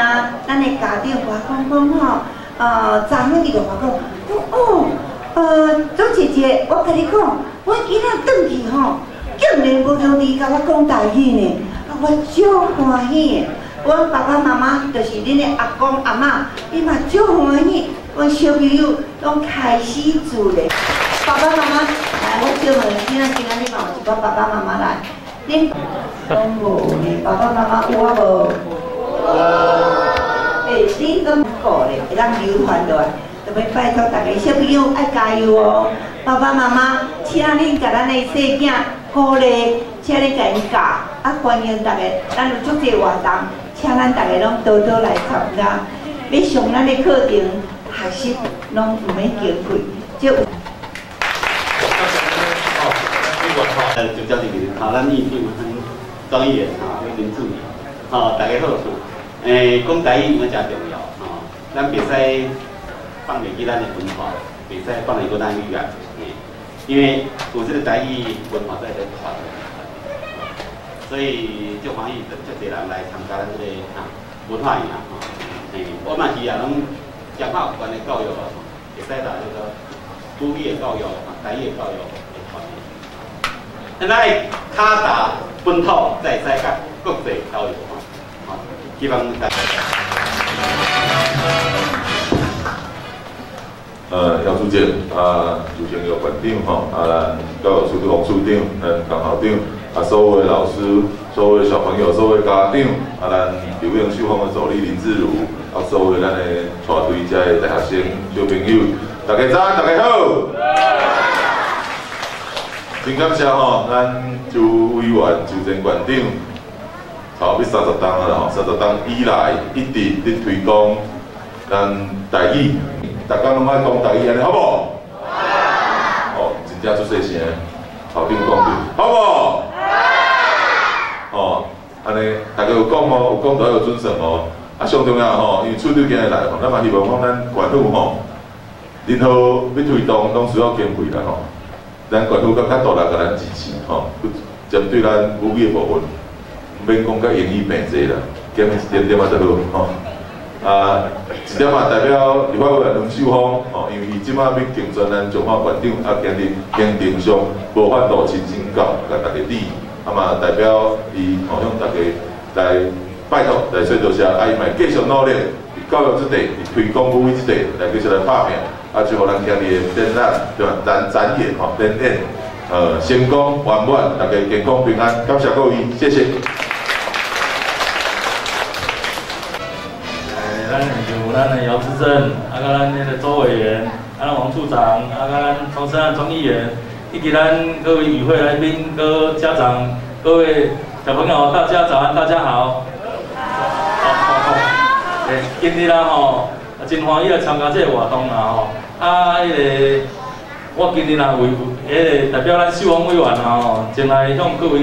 咱的家长我讲讲吼，昨昏伊就我讲，讲哦，周姐姐，我共你讲，我囡仔转去吼，竟然无兄弟共我讲台语呢，啊，我足欢喜的。阮爸爸妈妈就是恁的阿公阿嬷，伊嘛足欢喜，阮小朋友拢开始自然。爸爸妈妈来，我叫问，今仔今仔日嘛有一寡爸爸妈妈来，恁拢无呢？爸爸妈妈有啊无？欸，恁拢顾咧，会当流传落来，特别拜托大家小朋友爱加油哦！爸爸妈妈，请恁共咱的细囝鼓励，请恁共𪜶教，啊，欢迎大家，咱有足济活动。请咱大家拢多多来参加，欲上咱的课程学习拢毋免经费，这有。就叫这个，好，咱议长、庄议员、哈，林主任，好，大家好。讲台语嘛诚重要，吼，咱袂使放袂记咱的文化，袂使放袂过咱语言，因为有这个台语文化在咧传。所以足欢喜，足济人来参加咱这个哈文化营吼。我嘛希望拢彰化有关的教育吼，会使把这个母语的教育、台语的教育来传。咱爱卡达本土，才会使佮国际交流吼。好，希望大家。姚主任啊，刘正耀馆长吼，啊，咱教育处长王处长，咱江校长。啊，所有的老师、所有的小朋友、所有的家长，啊，咱刘永秀芳的助理林志如，啊，所有咱的带队遮的大学生、小朋友，大家早安，大家好。真感谢吼，咱周委员、周前馆长，差不多30冬啊啦吼，30冬以来一直伫推广咱台语，逐工拢爱讲台语，按呢好无？哦，真正出细声，头顶讲著，好无？哦，按呢，大家有讲哦，有讲就爱有准绳哦。啊，上重要吼，因为处长今日来吼，咱嘛希望讲咱县府吼，任何欲推动拢需要经费啦吼。咱县府阁较独立共咱支持吼，针对咱母语的部分，毋免讲佮英语平济啦，减一点点仔就好吼。啊，一点嘛代表立法委员黄秀芳吼，因为伊这摆欲竞选咱彰化县长，啊，今日行程上无法度亲身到，共大家致。啊嘛，代表伊吼向大家来拜托，来说多谢，啊伊嘛会继续努力，伫教育这块，伫推广母语这块来继续来拍拼，啊祝福咱今日的展览对吧？展展演吼，展演，成功圆满，大家健康平安，感谢各位，谢谢。咱有咱的姚志正，啊，佮咱彼个周委员，啊，咱王处长，啊，佮咱庄胜汉庄议员。以及咱各位与会来宾、各家长、各位小朋友，大家早安，大家好。好。好。今日啦吼，真欢喜来参加这个活动啦吼。啊，彼个我今日啦为彼个代表咱秀芳委员啦吼，前来向各位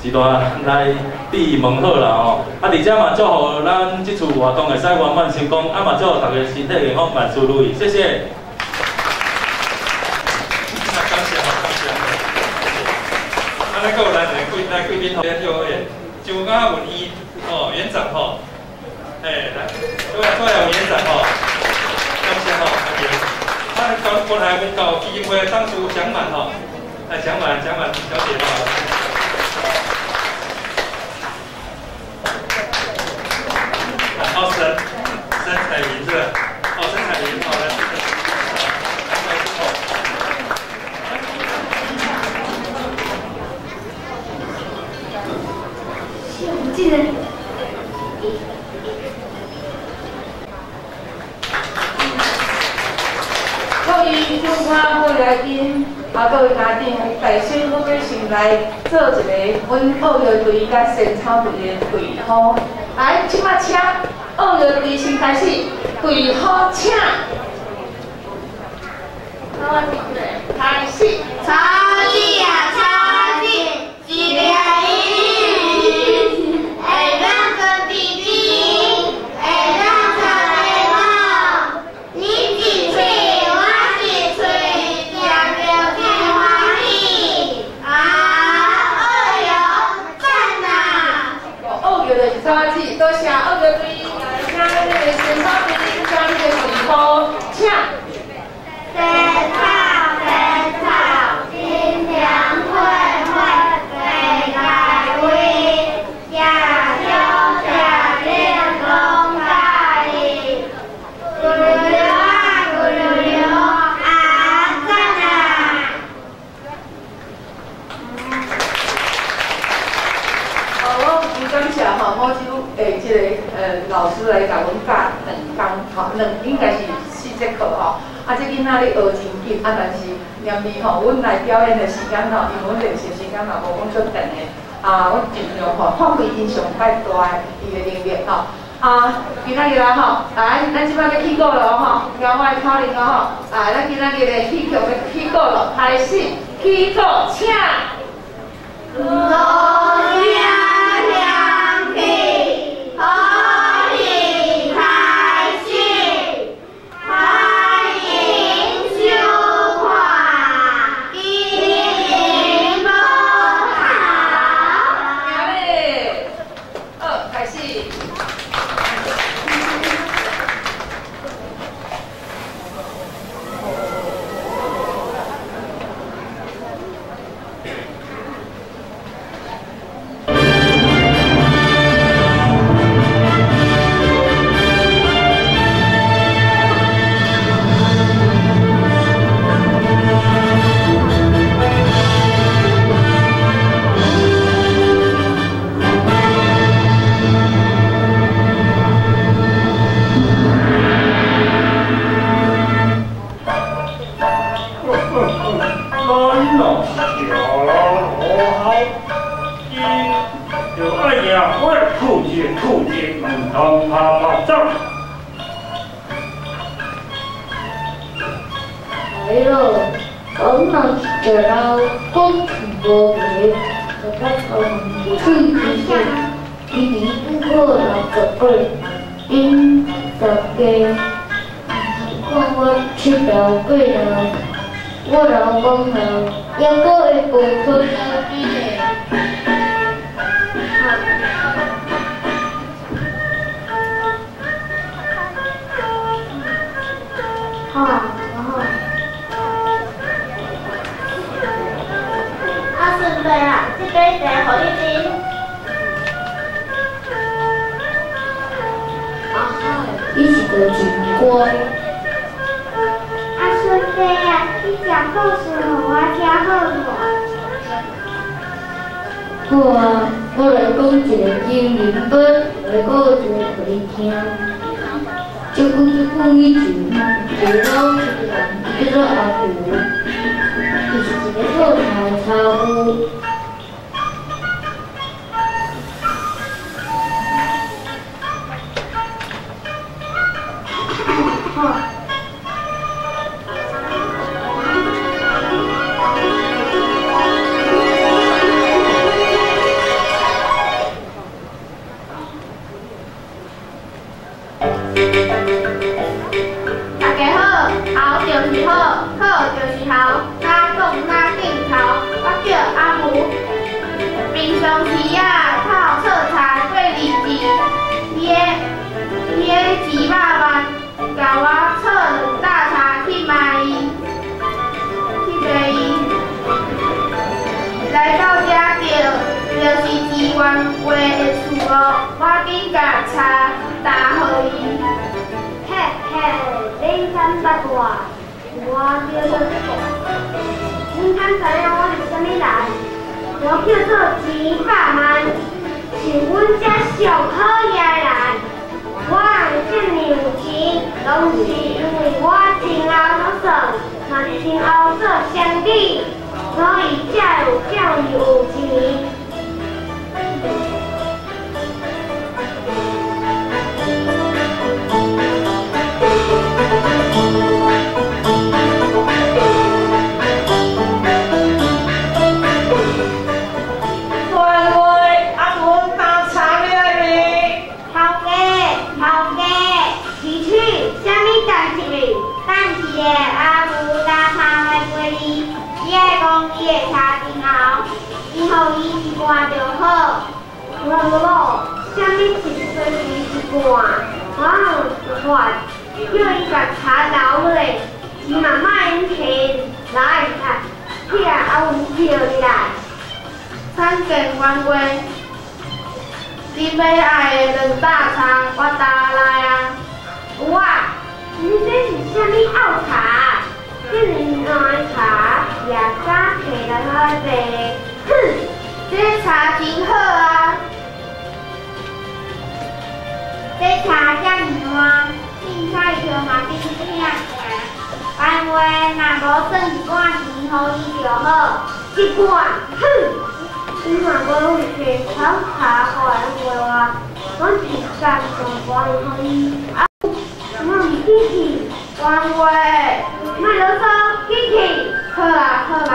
时代来致问好啦吼。啊，伫遮嘛祝福咱这次活动会使圆满成功，啊嘛祝福大家身体健康，万事如意，谢谢。咱阁有咱的贵宾吼，叫周嘉文医哦，园长吼，来，周嘉文园长吼，感谢吼，啊，关怀文教基金会董事蒋满吼，来蒋满小姐吼。哦，沈彩云是吧？哦，沈彩云好来。各位主办会来宾，啊，各位家长，大声阮欲先来做一个阮奥乐队佮仙草队的队呼。来，这摆请奥乐队先开始，队呼请。开始。草子啊草子，一粒伊，会当做弟弟，会当做妹妹。你一喙，我一喙，食著真欢喜。啊，哎哟，赞啊！奥乐就是草子，多谢奥乐队，来请咱的仙草队，请你的队呼，请。仙草仙草，新娘花花白来位，食烧食冷拢喜意。咕噜噜啊咕噜噜啊赞啊！哦，我真感谢吼，某州的这个老师来共阮教两工，吼，两应该是四节课吼。啊，这囡仔咧学真紧，啊，但是念念吼，阮来表演的时间吼，因为阮练习时间嘛无讲足长的，啊，阮尽量吼发挥𪜶上摆大的伊的能力吼。啊，今仔日来吼，来，咱这摆欲起鼓咯吼，听我的口令哦吼，啊，咱今仔日的戏曲欲起鼓咯，开始起鼓，请。锣声响起，好戏开始，欢迎收看《金银宝塔》。行咧，好，开始。来了，我若食了讲无皮，就较从喙齿是一年不过60岁，𪜶大家看我佚佗过头，我老公头，犹阁会跋出手机的。好，好。阿孙伯啊，这杯茶予你啉。阿海，你是个真乖。阿孙伯啊，你讲故事予我听好无？好啊，我来讲一个金银宝的故事予你听。足久足久以前，一个老实人叫做阿牛，伊是一个讨柴的柴夫。好。大家好，猴就是好，好就是猴，哪讲哪镜头。我叫阿母，平常时啊，透测菜过日子，伊的100万，共我测两担柴去卖伊，去卖伊。来到遮就是支援画的厝咯，我紧共柴担予伊。嘿嘿，恁敢捌我？我叫做这个。恁敢知影我是啥物人？我叫做100万，是阮遮上好野的人。我会这么有钱，拢是因为我真𠢕做算，嘛真𠢕做生意。所以才有遮尔有钱。阿母打茶来陪你，你爱讲伊的茶真喉，你予伊一罐就好。我无，啥物一杯一罐，我有看，叫伊共茶留落，伊嘛莫用提来啊，起来阿有叫你来。参见员外，你欲爱的两大茶，我担来啊。有啊。你这是啥物拗茶？这尔烂茶也敢提来我卖？哼，这茶真好啊！这茶遮尔烂，凊彩伊嘛顶听尔。员外若无算一罐钱予伊就好。一罐，哼！你若无提好茶过来卖我，我一工全部予伊。我毋紧去，员外，莫啰嗦，紧去。好啦好啦。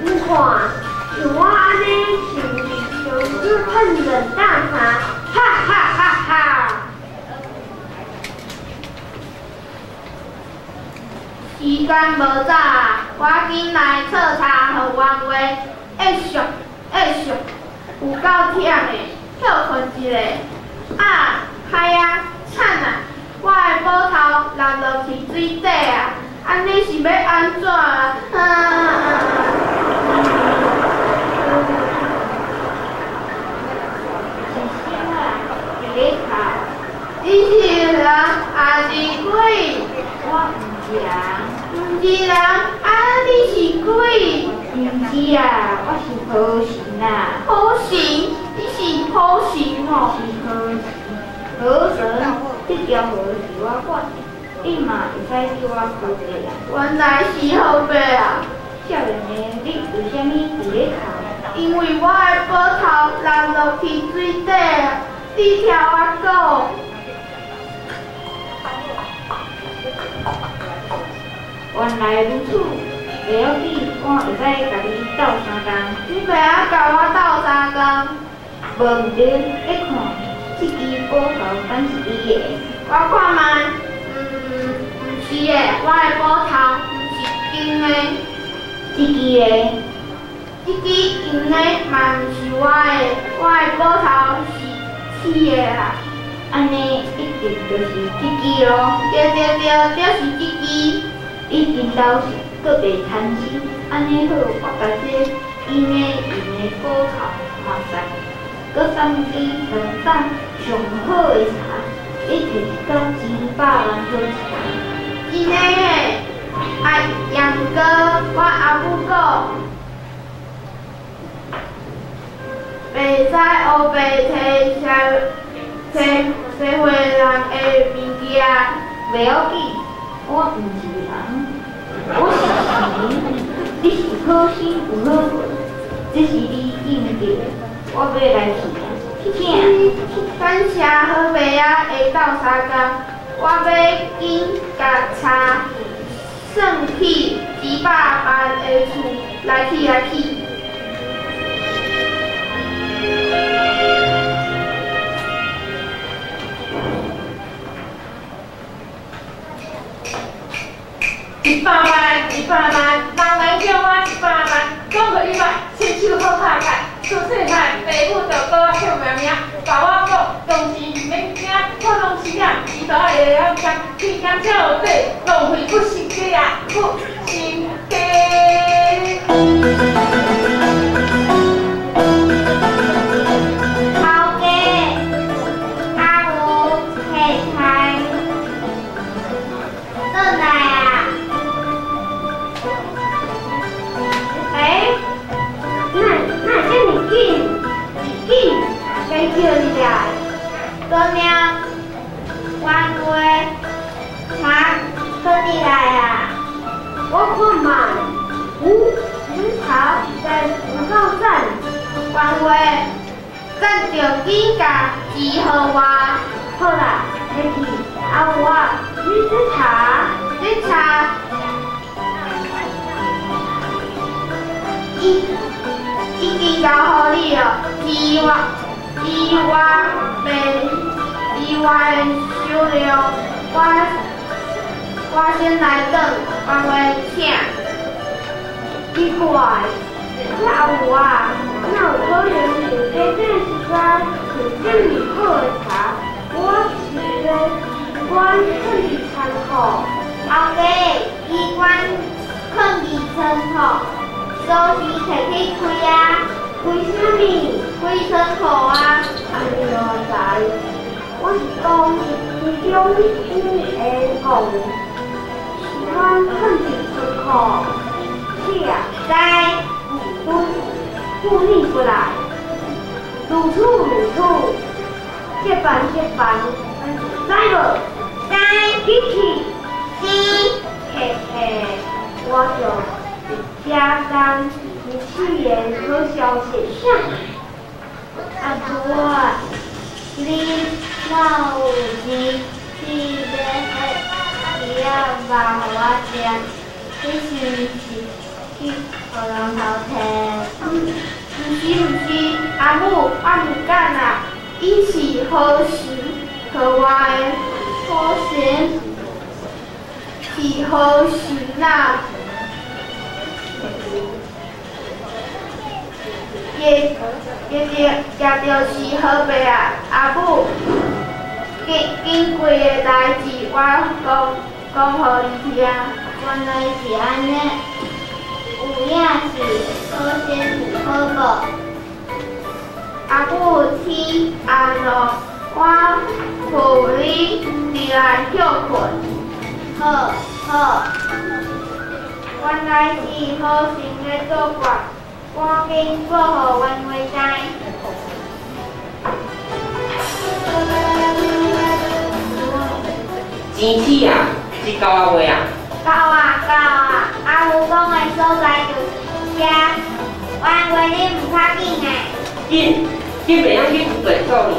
你看，像我按呢，是毋是上久喷冷大茶？哈哈哈哈！时间无早，我紧来泡茶予员外，会熟会熟，有够忝的，歇睏一下。啊，歹啊，惨啊！我的斧头落落去水底啊！按呢是欲按怎啊？啊！是啥啊？伫咧哭？你是人还是鬼？我毋是人。毋是人，啊你是鬼？毋是啊，我是河神啊。河神？你是河神哦？是河神，河神，这条河是我管的，你嘛会使叫我河伯啊。原来是河伯啊！少年的你为啥物伫咧哭？因为我的斧头落落去水底啊！你听我讲。原来如此，袂要紧，我会使共你斗相共。你袂晓共我斗相共？无毋对，你看，这支斧头敢是你的？我看觅，毋是的，我的斧头毋是金的。这支的？这支银的嘛毋是我的，我的斧头是铁的啦。按呢一定就是这支咯。对对对，就是这支。你真老实，阁袂贪心，按呢好，我共这金的银的斧头嘛送，阁送你两担上好的茶，你摕一工100万好食。真的耶！啊，也毋过我阿母讲，袂使乌白摕社会人的物件。袂要紧，我毋是人，我是神。你是好心有好报，这是你应得的。我欲来去啊，请。感谢好伯仔会斗相共，我欲紧共茶算去100万的厝来去来去。100万，100万，人人叫我100万，讲予伊嘛，亲手好拍开，自细汉爸母就教我唱名名，共我讲，东西毋免惊，我拢是啥，伊都爱会晓讲，天甘才有底，浪费不成家啊，不成家。头家，阿母提菜，转来啊！欸，哪这尔紧？紧，该叫你来。姑娘，员外，茶放入来啊。我看觅，有这茶实在有够赞。原话赞著紧共钱予我。好啦，入去。阿母啊，你这茶，这茶，已经交予你了，钱我袂，钱我的收了，我先来转，原话请。奇怪，这阿母啊，哪有可能是加这时阵是这么好的茶？我是咧，我囥伫仓库。后家，机关囥伫仓库，锁匙提去开啊？为啥物？开仓库啊？哎呦，知，我是讲其中有会讲，喜欢囥伫仓库，是啊，知，阮妇女过来，如此如此，这般这般，知无？知，紧去，是，嘿嘿，我就伫遮等你试的好消息。啥？阿母啊，你若有钱去买彼鱼仔肉予我食？你是毋是去予人偷摕？毋是毋是，阿母，我毋敢啦。伊是好神予我的，好神是好神啊！伊也就是好爸啊，阿母，紧紧规个代志我讲讲予你听。原来是按呢，有影是好先有好报。阿母天暗咯，我扶你入来歇困。好，好。原来是好心咧作怪，赶紧报予原话知。钱起啊，是够啊未啊？够啊，够啊！阿母讲的所在就是遮，原话你毋较紧啊？紧，紧袂晓去便所尔。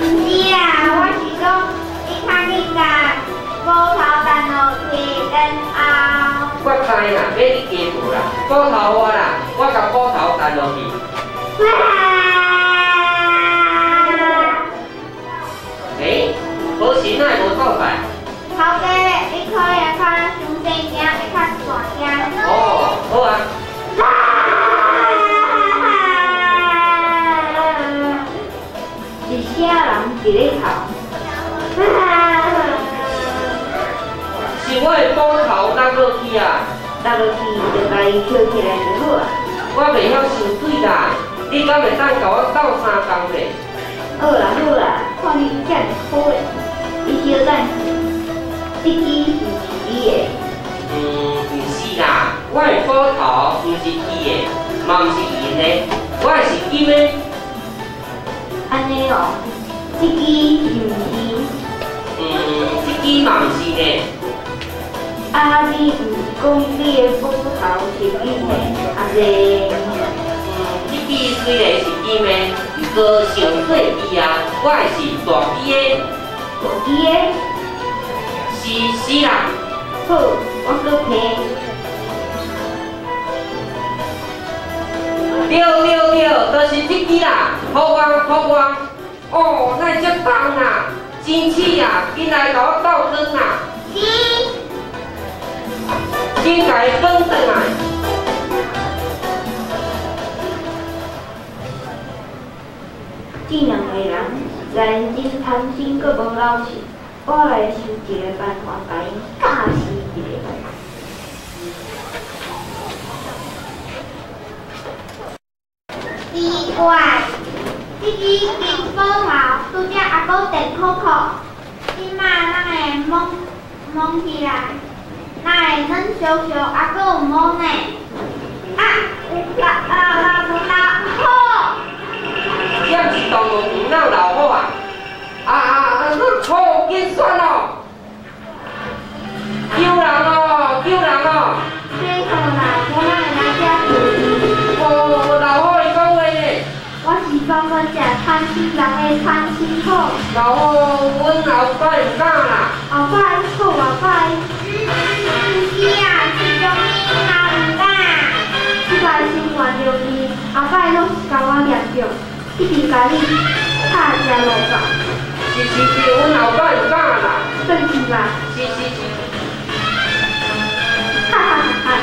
毋是啦，我是讲你较紧共斧头弹落去，然后。我知啦，买你加无啦，斧头我啦，我共斧头弹落去。欸，好神哪会无倒摆？头家，你可能较伤细声，会较大声。哦，好啊。是啥人伫咧哭？是我的斧头落落去啊！落落去就共伊捡起来就好啊。我袂晓游水啦，你敢会当共我斗相共咧？好啦好啦，看你遮尔可怜，你小等，这支是毋是你的？毋是啦，我的斧头毋是铁的，嘛毋是银的，我的是金的。按呢哦，这支是毋是？这支嘛毋是呢。啊，你毋是讲你的斧头是金的，啊是？这支虽然是金的，毋过上细支啊，我的是大支的。大支的？是啦。好，我阁提。对对对，就是这支啦，予我予我。哦，哪会这重啊？真刺啊！紧来共我斗光啊！是。紧共伊转转来。这两个人实在真贪心，阁无老实。我来想一个办法，共𪜶教死一下。奇怪，这支金斧头拄则犹阁电扣扣，这马哪会摸摸起来？哪会软烧烧，犹阁有毛呢？啊，老老老老虎！这毋是动物园哪有老虎啊？啊啊啊！错，紧选哦！救人哦！救人哦！传亲人的传亲好。老哦，阮后摆毋敢啦。后摆好后摆。毋是啊，是种囡仔毋敢。这摆心愿容易，后摆拢是共我念著，一直共你拍食落饭。是是是，阮后摆毋敢啦。转去吧。是是是。哈哈哈哈！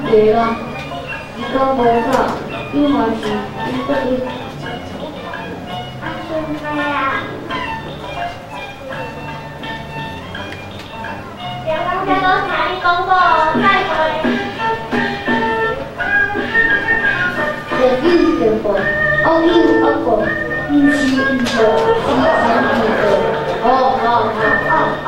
对啦，伊讲无走，你嘛是伊说伊。阿孙伯啊，刚才都听你讲过，再会。电影电报，恶有恶报，毋是毋报，是是毋报。哦哦哦哦。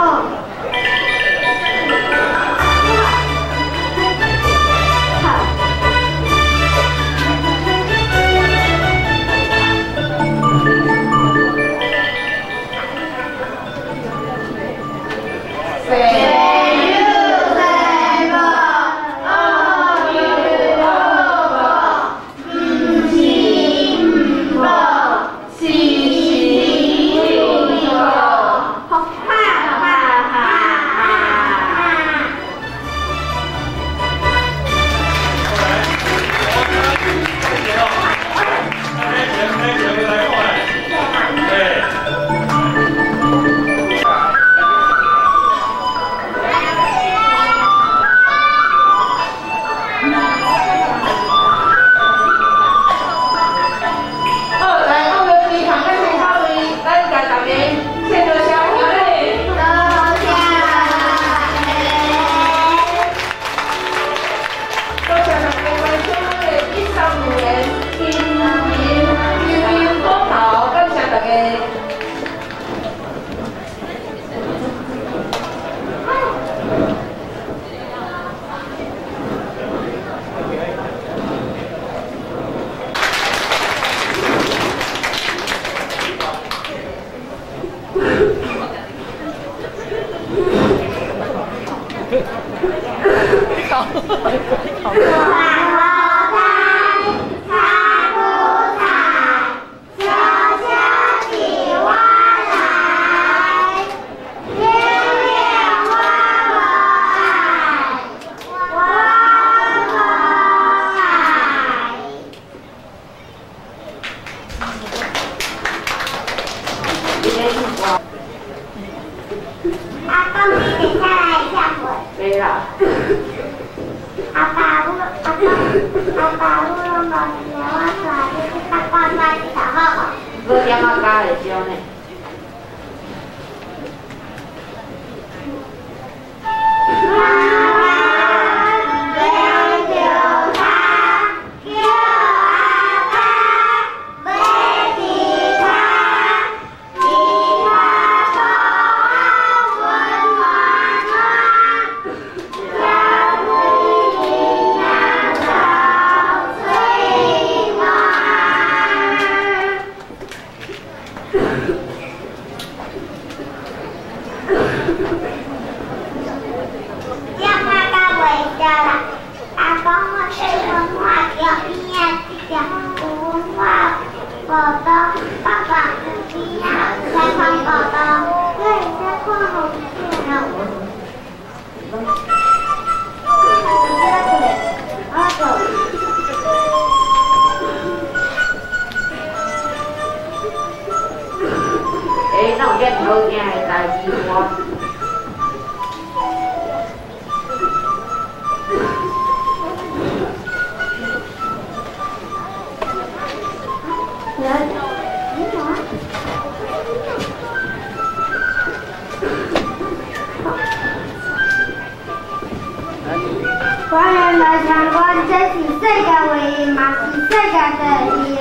界唯一，嘛是世界第二的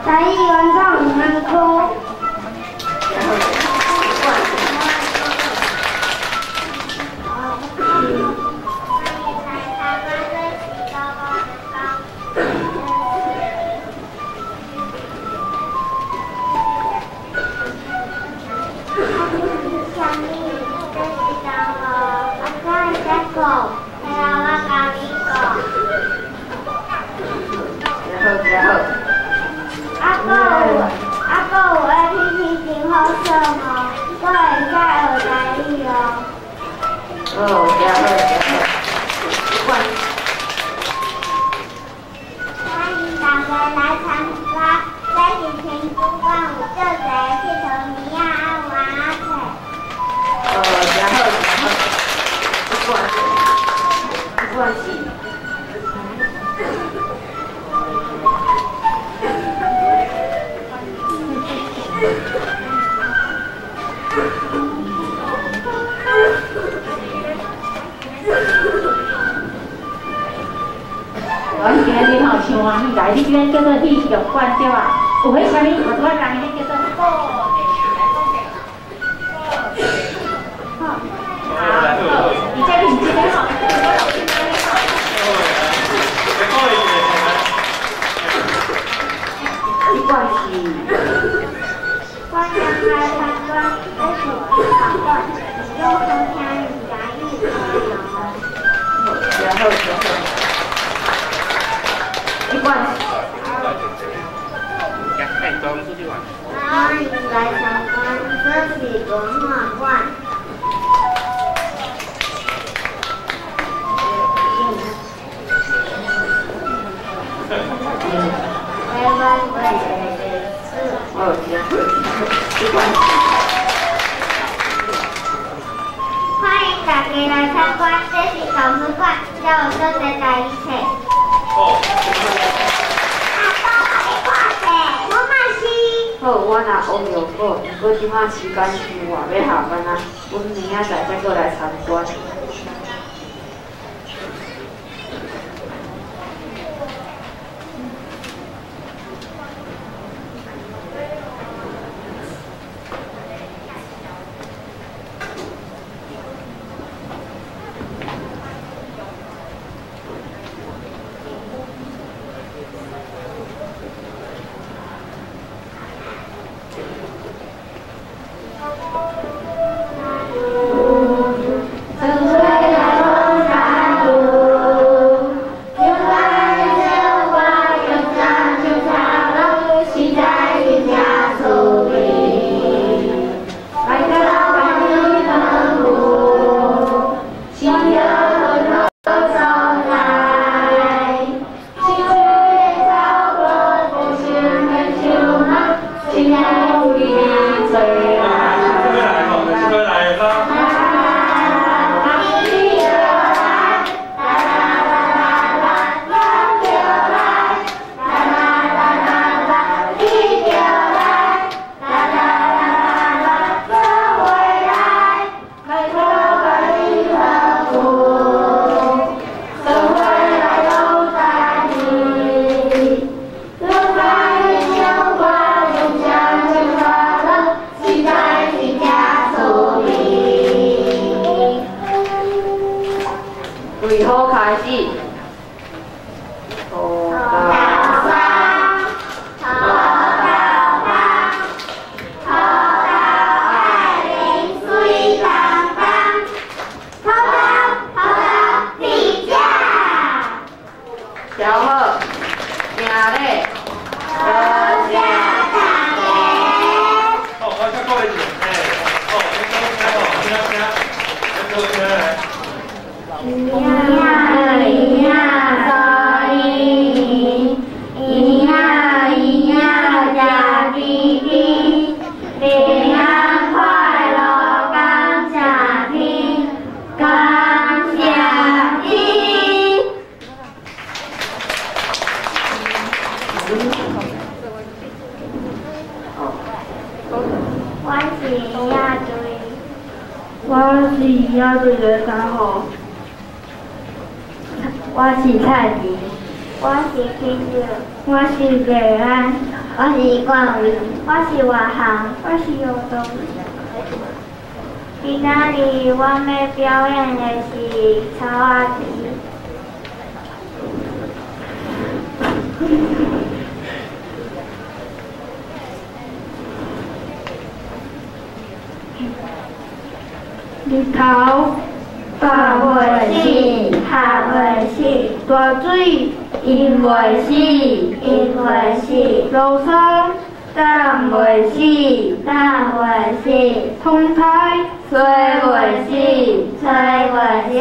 台语原创文科。啊，阁有 APP 真好耍哦，阁会使学台语哦。哦，真好，真好。欢迎大家来参观，这是天主馆有足济佚佗物仔啊，玩仔册。哦，真好，真好。不管，不管是。我今日吼上欢喜来，你这个叫做戏剧馆对吧？有彼啥物？我拄仔人彼叫做布袋戏来讲者。好，好，伊这认真吼，我老师安尼吼。你管是？欢迎来参观，这是文化馆，有好听的台语歌谣。真好，真好。你管是？欢迎来参观，这是文化馆。台湾的历史。哦，真好，你管。欢迎大家来参观，这是图书馆，这有足济台语册。阿公，我看册，我嘛是。好，我若王玉宝，毋过这马时间伤晚，欲下班啊，阮明仔载再阁来参观。为何开始？土豆沙，土豆花，土豆爱啉水东东，土豆土豆伫遮。调好，行礼，多谢大家。好，我再过一次，哎，哦，你讲听哦，听听，你讲听来。圆仔圆仔食甜甜，平安快乐感谢天，感谢天。我是亚队，我是亚队的三号。我是蔡迪，我是金玉，我是瑞安，我是冠伟，我是外行，我是尤东。今仔日我欲表演的是草仔棋。日头白袂死，合袂死，大水淹袂死，淹袂死，落山冻袂死，冻袂死，风台吹袂死，吹袂死，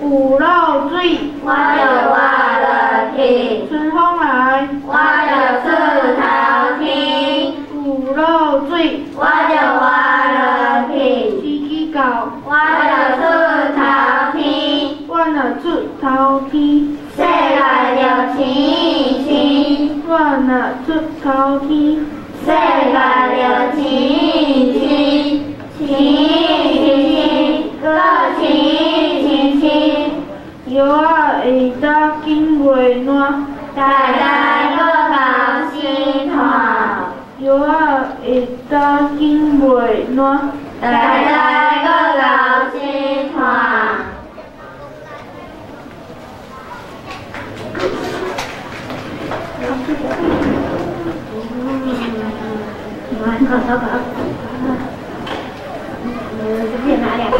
有落水我就活落去，春风来我就出头天，有落水我就活落去，时机到我就出头天，我若出头天，世界就醒醒，我若出头天，世界就醒醒，醒醒醒，阁醒醒醒。药仔会当紧袂烂，代代阁熬生炭，药仔会当紧袂烂，代代阁熬生炭。拿两个。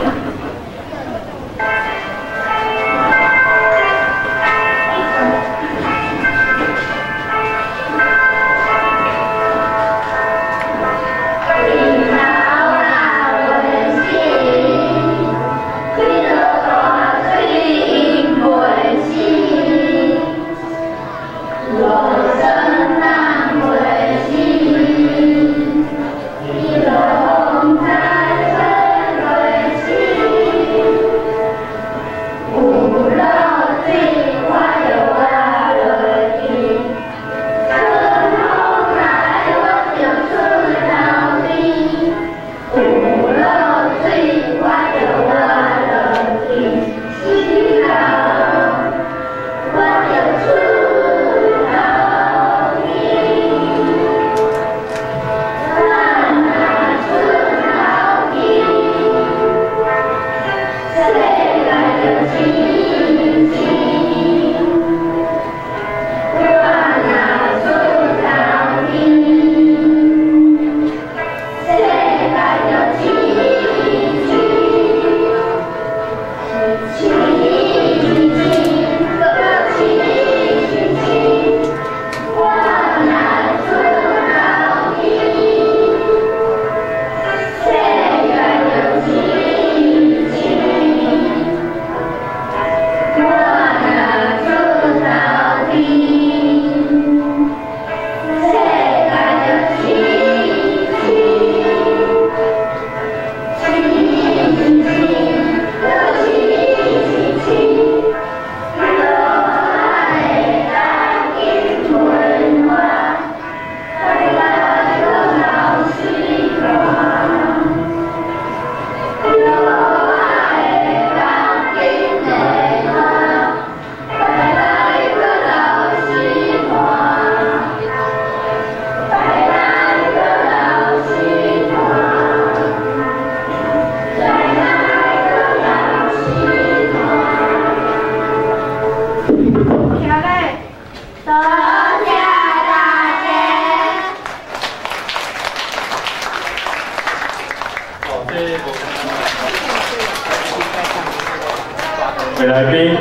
各位来宾、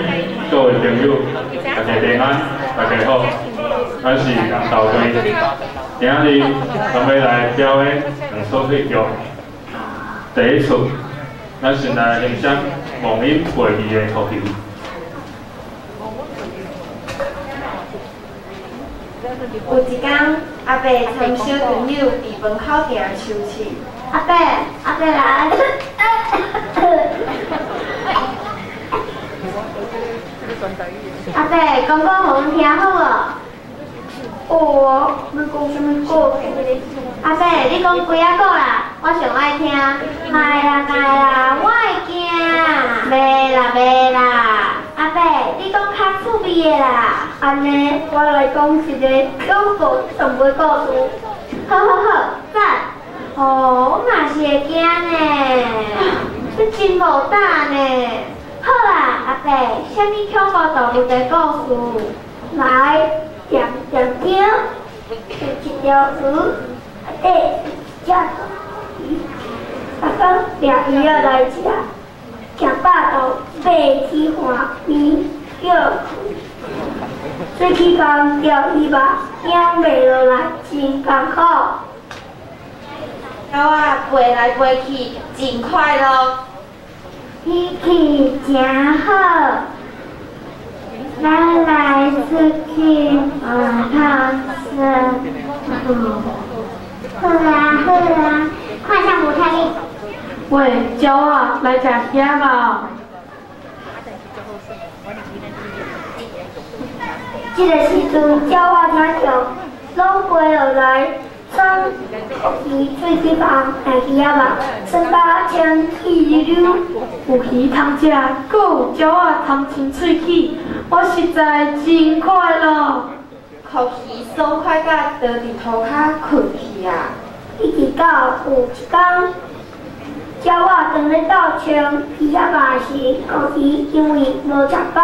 各位朋友，大家平安，大家好，我是杨道辉。今日咱欲来表演两出戏剧。第一出，咱先来欣赏忘恩负义的秃鹫。有一天，阿伯参小朋友伫门口埕抽哧。阿伯，阿伯来。阿伯，讲讲予阮听好无？好啊，欲讲啥物故事？阿伯，你讲几仔个啦？我上爱听。莫啦莫啦，我会惊。袂啦袂啦，阿伯，你讲较趣味的啦。按呢，我來講一个恐怖動物故事。好好好，讚！哦，我嘛是會驚呢，你真無膽呢。好啦，阿伯，啥物恐怖動物的故事？來，恬恬聽，有一條魚，內底有一隻魚，逐工掠魚仔來食，食飽就爬起岸邊歇睏。喙齒共釣魚網咬袂落來，真艱苦。鳥仔飛來飛去，真快樂。天氣真好，咱來出去外頭耍。好啊好啊，看啥無聽你。喂，鳥仔來食魚仔無？這个時陣，鳥仔聽著，攏飛落來，耍魚喙齒縫掠魚仔網，耍甲清氣溜溜。有魚通食，閣有鳥仔通清喙齒，我實在真快樂。箍魚爽快甲倒佇塗跤睏去啊！一直到有一工，鳥仔當咧鬥穿魚仔肉時，箍魚因為無食飽，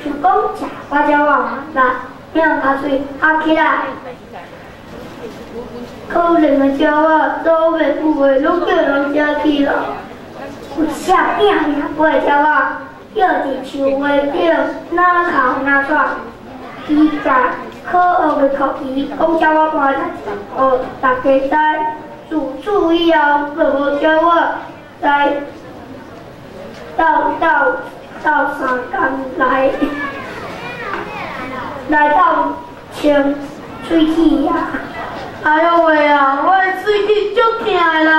想講食我鳥仔嘛力，向跤喙合起來。可憐的鳥仔，走袂有的攏叫人食去了。有一隻拼命飛的鳥仔，轎佇樹尾頂，若哭若喘。伊共可惡的箍魚講鳥仔般代誌，予大家知。自此以後，就無鳥仔來鬥鬥鬥相共來來鬥穿喙齒啊！哎喲喂啊！我的喙齒足疼的啦！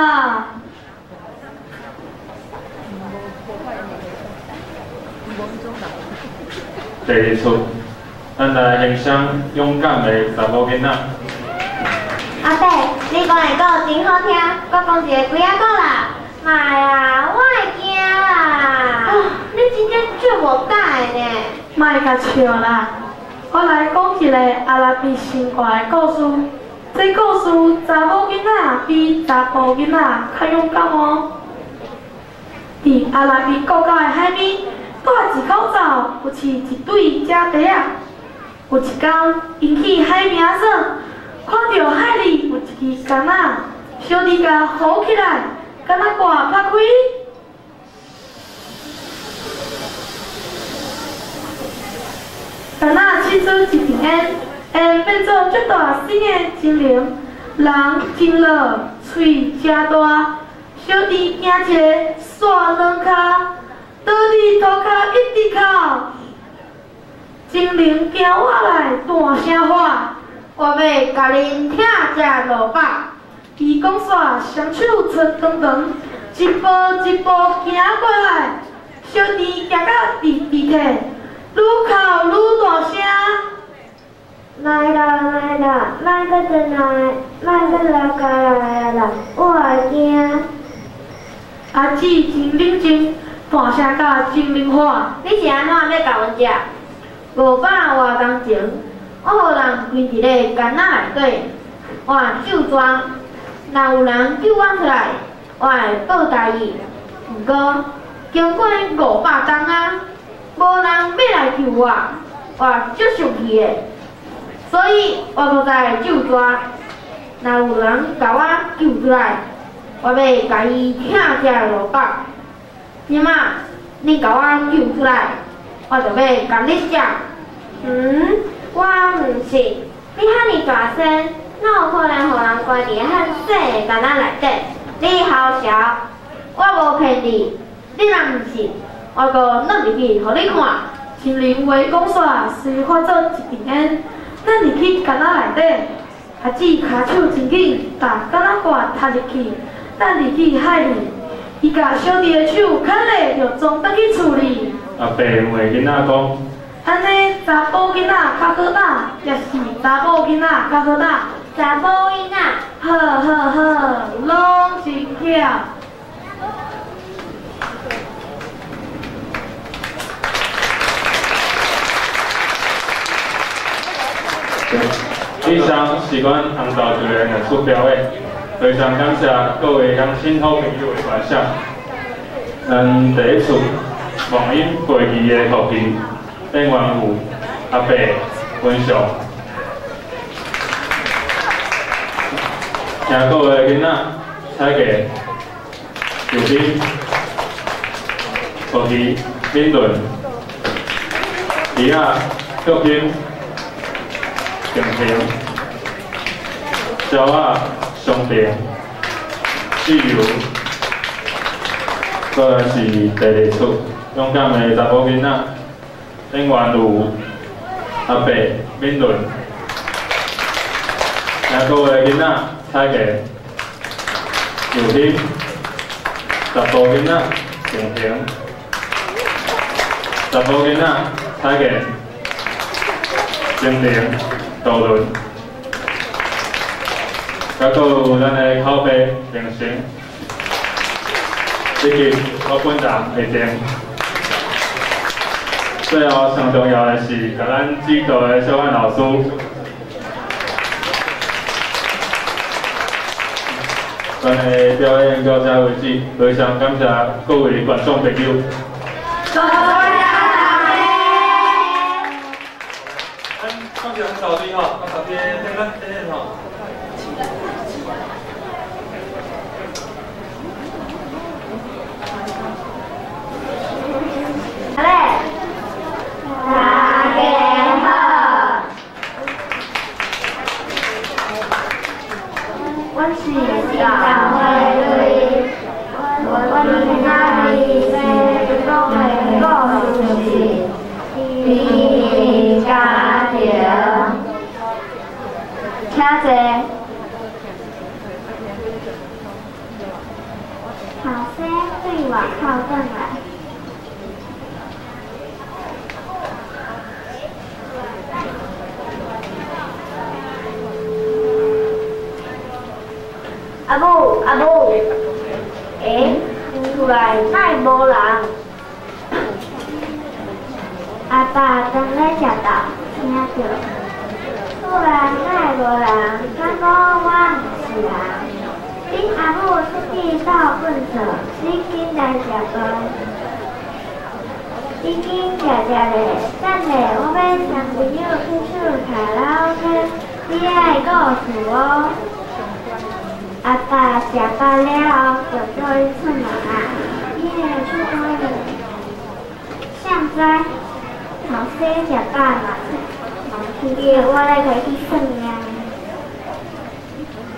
第二出，咱來欣賞勇敢的查某囡仔。阿伯，你講的故真好聽，閣講一个鬼仔故啦。媽呀，我會驚啦！啊，你真正足無膽的呢。莫共笑啦，我來講一个阿拉伯神話的故事。這故事查某囡仔比查埔囡仔較勇敢哦。佇阿拉伯國家的海邊，蹛一口灶，有飼一對野蹄仔。有一工，𪜶去海邊耍，看著海裡有一支竿仔，小弟共扶起來，竿仔蓋拍開。竿仔起出一陣煙，煙變做足大聲的精靈，人真老，喙誠大，小弟驚一个煞軟跤，倒佇塗跤一直哭。精靈行我來，大聲喊：我欲共恁疼食落饱。伊講煞，雙手伸長長，一步一步行過來，小弟驚甲直直退，愈哭愈大聲。莫啦莫啦，莫閣轉來，莫閣落家來啊啦，我會驚。阿姊真冷靜，大聲共精靈喊：你是按怎欲共阮食？500外工前，我予人關佇咧筅仔內底，我咒蛇，若有人救我出來，我會報答伊。毋過經過500冬啊，無人欲來救我，我足生氣的，所以我閣再咒蛇，若有人共我救出來，我欲共伊疼食落飽。這馬恁共我救出來，我就欲共你食。我毋信，你遐爾大聲，哪有可能予人關佇遐細的筅仔內底？你好笑，我無騙你，你若毋信，我閣轉入去予你看。精靈話講煞，隨化做一陣煙，轉入去筅仔內底。阿姊跤手真緊，共筅仔蓋踢入去，轉入去海裡。伊共小弟的手牽咧，就裝轉去厝裡。阿伯問囡仔講：按呢，查埔囡仔較好膽，抑是查某囡仔較好膽？查某囡仔。好好好，攏真巧。以上是阮红豆队的艺术表演，非常感谢各位乡亲好朋友的关心。咱第一次梦音过去的福气，演员有阿伯、文祥，请各位囡仔彩艺、右边、福气、敏伦、李亚、玉英。平平、小仔、双平、自由，再来是第二出勇敢的查某囡仔，演员有阿伯、敏伦，请各位囡仔彩艺、右边、查甫囡仔平平，查甫囡仔彩艺、精灵。渡轮，还阁有咱的口碑明星，以及我本人会定。最后上重要的是，共咱指导的小汉老师。咱的表演到这为止，非常感谢各位观众朋友。感谢阮校队吼，感谢顶咱顶吼。好嘞，大家好。我是赵慧蕊，我今仔日要讲的故事是《李家庭》。请坐。头先对外口转来。阿母，阿母，欸，厝内哪会无人？阿爸当咧食豆，听著。厝内哪会无人？敢讲我毋是人？恁阿母出去倒粪扫，你紧来食饭。你紧食食咧，等下我欲送朋友去唱卡拉 OK，你爱顾厝哦。阿爸食饱了后，就做去出门啊。伊会出门咧？谁知头先食饱嘛出，去我来共去算命。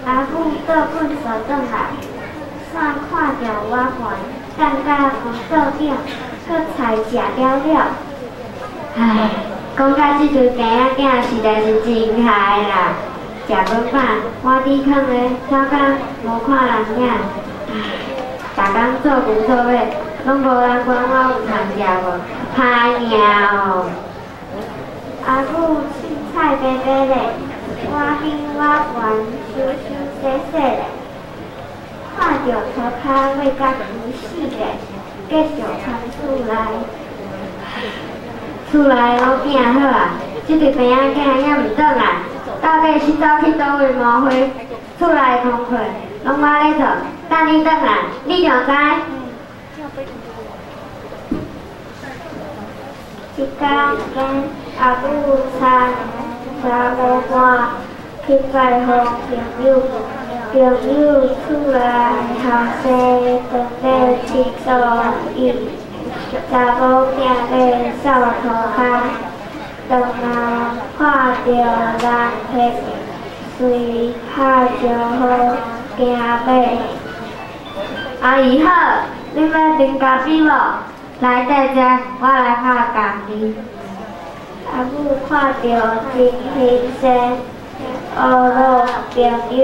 阿母倒粪扫转来，煞看著我烦，等甲饭桌顶，阁菜食了了。唉，讲甲这对病仔囝实在是真害啦！食饭饱，我伫囥咧，头工无看人影。唉，逐工做牛做马，拢无人管我有通食无，歹命哦！阿母凊彩白白咧，我紧我悬收收洗洗咧，看著涂跤欲甲肥死咧，继续传厝内。厝内拢变好啊，这对病仔囝犹毋转来，到底是走去佗位摸花？厝内工课拢我咧做，等你转来，你就知。一工间，阿母参3:30去拜访朋友，朋友厝内后生当咧佚佗伊。查某囝咧扫涂跤，当人看著人客随拍招呼行马。阿姨好，你欲啉咖啡无？来姐姐，我来泡咖啡。阿母看著真新鲜，学老朋友，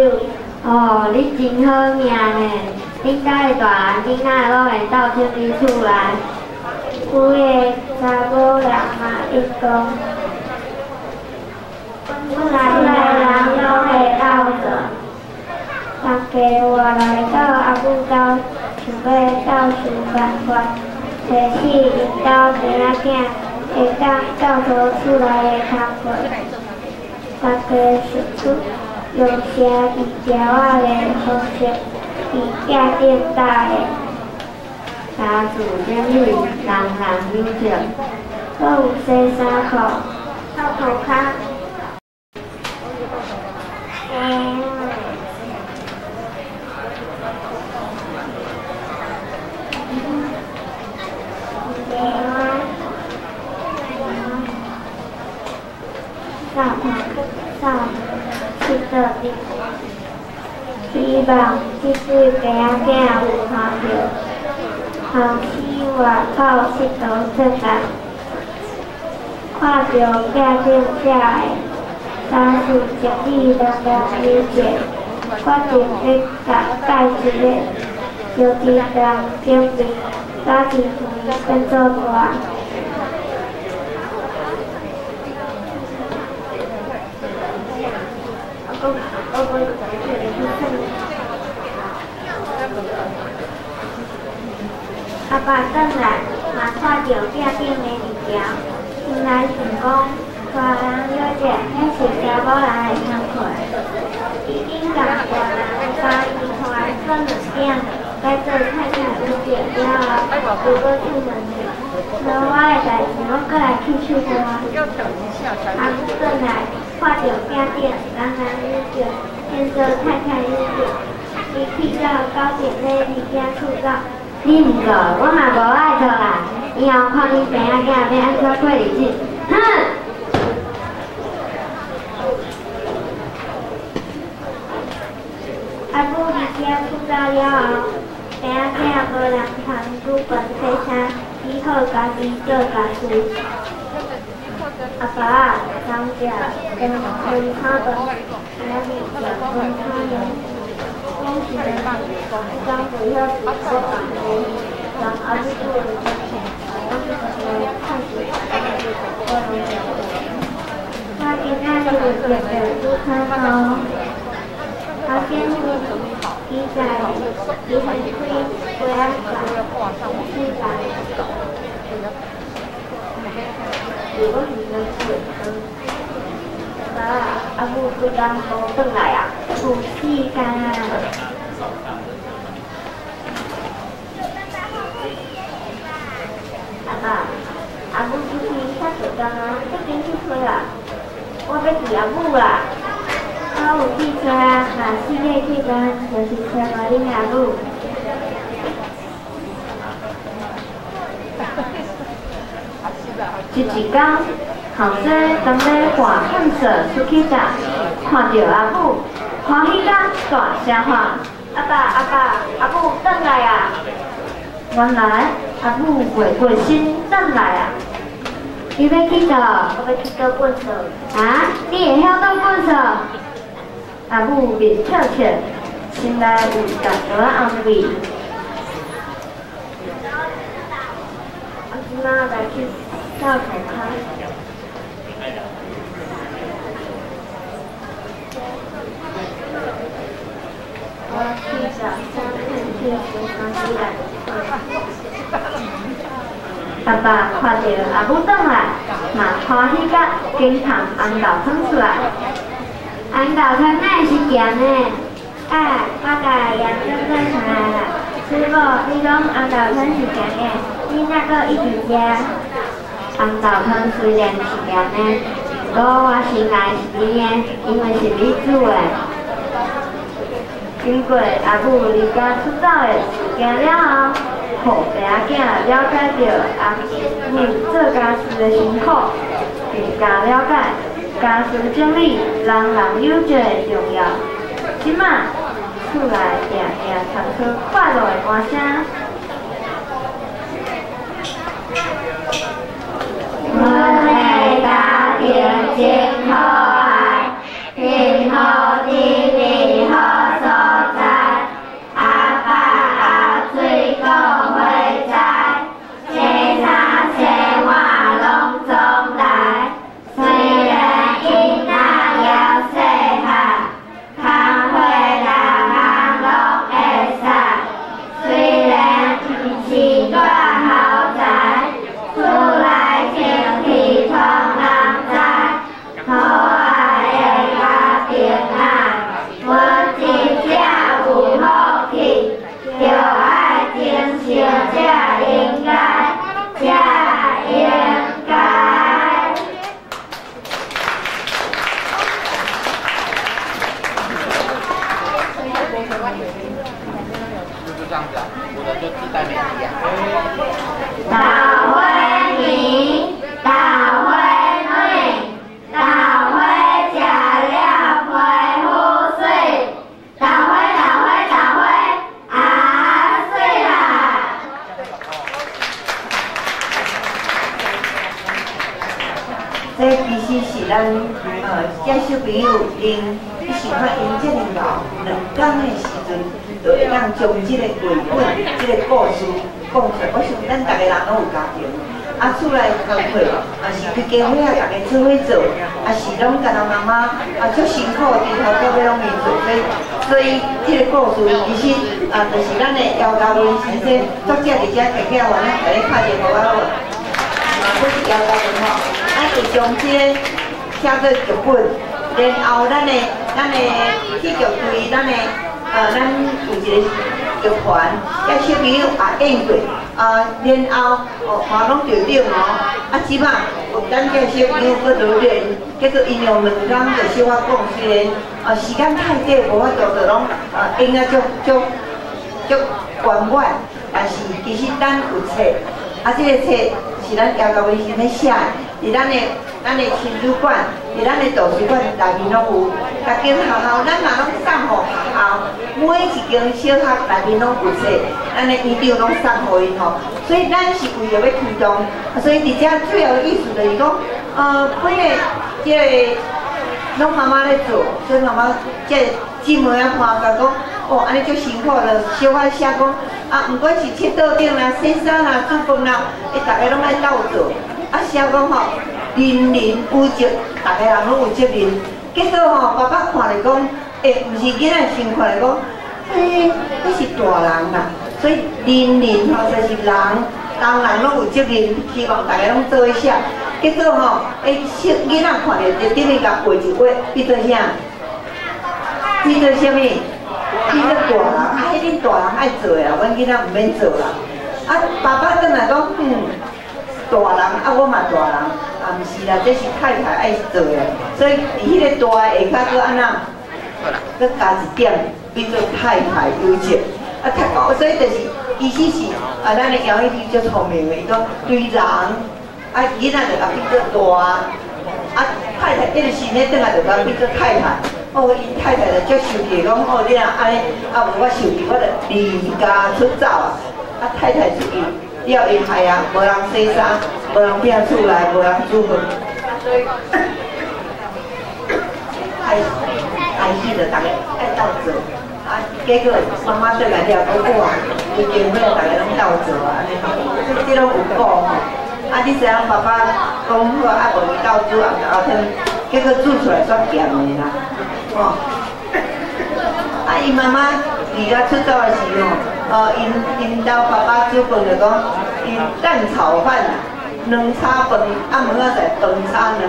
哦，你真好命呢！恁家的大人囡仔拢会斗清理厝内。有个查某人嘛，伊讲，厝内的人拢会斗做。大家活来到阿母兜，想欲斗想办法，提醒𪜶兜囝仔会当斗好厝内的工课。大家想出用写字条仔的方式伫镜顶搭的。家事整理，人人有责。阁有洗衫裤、扫涂跤。希望這对爸仔囝有看著，后生外口𨑨迌出来，看著镜顶写的家事整理人人有责，决定欲共盖一个，就伫人顶面打一圆变做大。阿爸转来，嘛看著镜顶的字条，心内想讲：大人有责，彼是查某人的工课。伊紧共大人共伊看算两点，改做太太有责了后，就阁出门去。无我的代志，我阁来去唱歌。阿母转来，看著镜顶人人有责，变做太太有责。伊去到九点咧离家出走。你毋做，我嘛无爱做啦。以后看恁爸仔囝欲按怎过日子，哼！阿母离家出走了后，爸仔囝无人通煮饭洗衫，只好家己做家事。阿爸仔昨食两餐饭，今仔日食两餐面。讲实在，彼工袂晓煮我共的，人阿母煮的，我来趁钱，我拢食。我今仔日有特别煮汤哦。头先伊在伊先开杯仔茶，水茶。如果是咱煮的汤，爸阿母规工无转来啊，有时间啊。阿爸，阿母出去遐济工啊，足紧去揣啊。我欲见阿母啦。我有汽车，若四个去班，就是车无恁阿母。这一工，后生当咧换粪扫出去搭，看著阿母，欢喜甲大声喊：阿爸阿爸，阿母转来啊！原来阿母过过身转来啊！你欲去佗？我欲去倒粪扫。啊？你会晓倒粪扫？阿母面笑笑，心内有淡薄仔安慰。我这马来去扫涂跤。我去找三片铁水三起来。爸爸看著阿母转来，嘛欢喜甲紧捧红豆汤出来。红豆汤哪会是咸的？啊，我共盐转做啥啦？师母，你讲红豆汤是咸的，你哪阁一直食？红豆汤虽然是咸的，不过我心内是甜的，因为是你煮的。经过阿母离家出走的事件了后，予爸仔囝了解著阿母做家事的辛苦，更加了解家事整理人人有责的重要。这马厝内定定传出快乐的歌声。阮的家庭真可爱，幸福伫美好所在。阿爸阿水顾花栽，洗衫洗碗拢总来。虽然囡仔犹细汉，工课逐项拢会使。虽然豆花甜，豆花软，豆花食了皮肤媠，豆花豆花豆花啊媠啦！这其实是咱这小朋友𪜶，你想看𪜶这么老，两工的时阵，就会当将这个绘本、这个故事讲出来。我想咱逐个人拢有家庭，啊，厝内工课，啊是规家伙仔逐家做伙做，啊是拢干焦妈妈啊足辛苦，从头到尾拢伊做，所以这个故事其实啊，就是咱的姚嘉文先生作者伫遮提起来，咱共你拍电话好无？啊，我是姚嘉文吼，咱会将这个写做剧本，然后咱的戏剧队，咱有一个剧团，遐小朋友也演过，啊，然后哦，嘛拢得奖哦，啊，这摆有咱这小朋友阁落练，结果𪜶用两工就小可讲，虽然啊时间太短，无法度就拢啊演啊足足足圆满，但是其实咱有册，啊，这个册是咱姚嘉文先生写的，伫咱的亲子馆，伫咱的图书馆内面拢有，逐间学校咱嘛拢送予学校，每一间小学内面拢有册，咱的院长拢送予𪜶吼，所以咱是为著欲推动，所以伫遮主要的意思就是讲，本来这个拢妈妈咧做，所以妈妈这个姊妹仔看甲讲，哦，按呢足辛苦了，小可写讲，啊，毋管是切桌顶啦、洗衫啦、煮饭啦，伊逐个拢爱斗做，啊，写讲吼，人人有责，逐个人拢有责任。结果吼，爸爸看著讲，欸，毋是囡仔先看著讲，欸，彼是大人啦，所以人人吼就是人，人人拢有责任，希望逐个拢做伙写。结果吼，欸，小囡仔看著就等于共画一画，变做啥？变做啥物？变做大人，啊，彼恁大人爱做的啦，阮囡仔毋免做啦。啊，爸爸转来讲，大人啊，我嘛大人，啊，毋是啦，这是太太爱做的，所以伫彼个大的下跤阁按怎？阁加一点，变做太太有责。啊，太所以就是意思是啊，咱的姚医师足聪明的，伊讲对人啊，囡仔就共变做大，啊，太太一直想咧，转来就共变做太太。哦，𪜶太太就足生气，讲哦，你若按呢，啊无我生气，我就离家出走啊！啊，太太出去了，𪜶害啊，无人洗衫，无人摒厝内，无人煮饭，所以爱爱死就逐个爱斗做，啊，结果妈妈转来了，讲哇，规间伙逐个拢斗做啊，按呢吼，这拢有讲吼。啊，你知影爸爸讲好啊，无伊斗煮红豆汤，结果煮出来煞咸的啦。哦，啊，伊妈妈离家出走的时候，𪜶𪜶兜爸爸煮饭就讲，伊蛋炒饭啊，两叉饭，啊，明仔载饭炒两，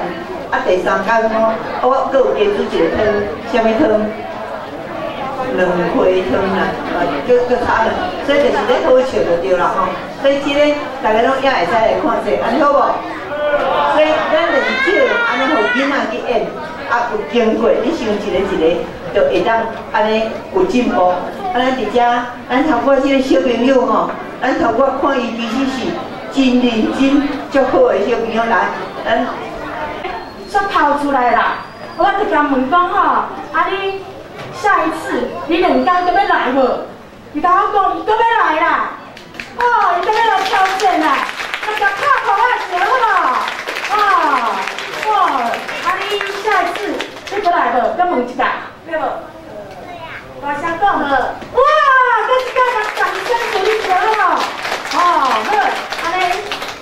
啊，第三工讲，我阁有加煮一个汤，啥物汤？卵花汤啦，啊，阁炒卵，所以就是咧好笑就对啦吼。所以这个大家拢也会使来看册，按呢好无？所以咱就是借按呢，予囡仔去演。啊，有经过，你想一个一个，就会当按呢有进步。啊，咱伫遮，咱头拄这个小朋友吼，咱头拄看伊其实是真认真、足好的小朋友来，咱煞跑出来啦！我就共问讲吼，啊你下一次你两工阁欲来无？伊共我讲，伊阁欲来啦！哦，伊阁欲来挑战啦！啊，共拍鼓仔声好无？哦，哇！啊你下一次你阁来无？阁问一下，对无？大声讲！哇！阁一摆共掌声鼓励一下好无？哦，好，按呢，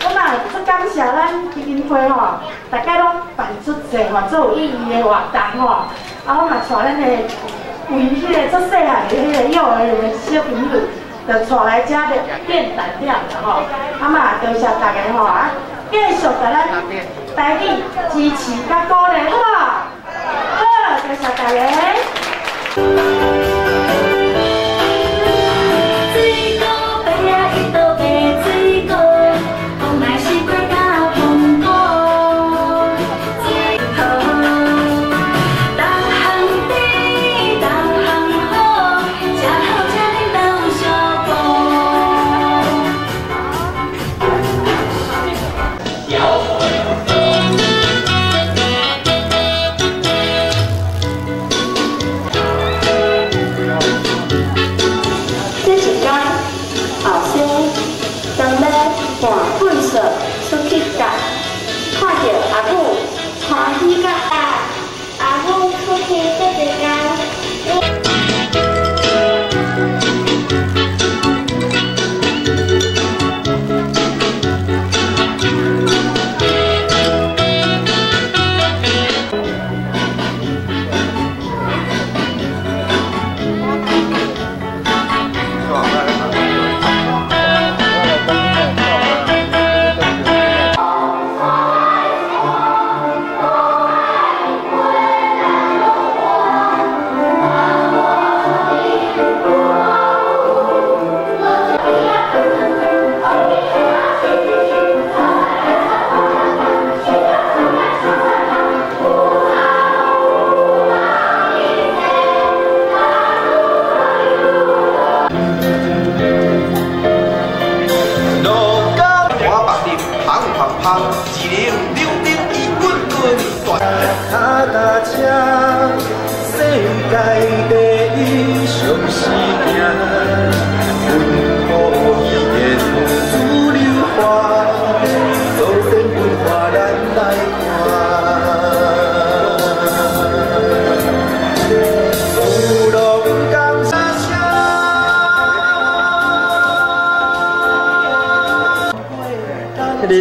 我嘛足感谢咱基金会吼，大家拢办足济吼，足有意义的活动吼。啊，我嘛带咱的为彼个足细汉的彼个幼儿园的小朋友，就带来遮练胆量啦吼。啊嘛，多谢大家吼啊，继续共咱台语支持佮鼓励，好无？好，多谢大家。出去共看著阿母歡喜甲阿母出去足濟工。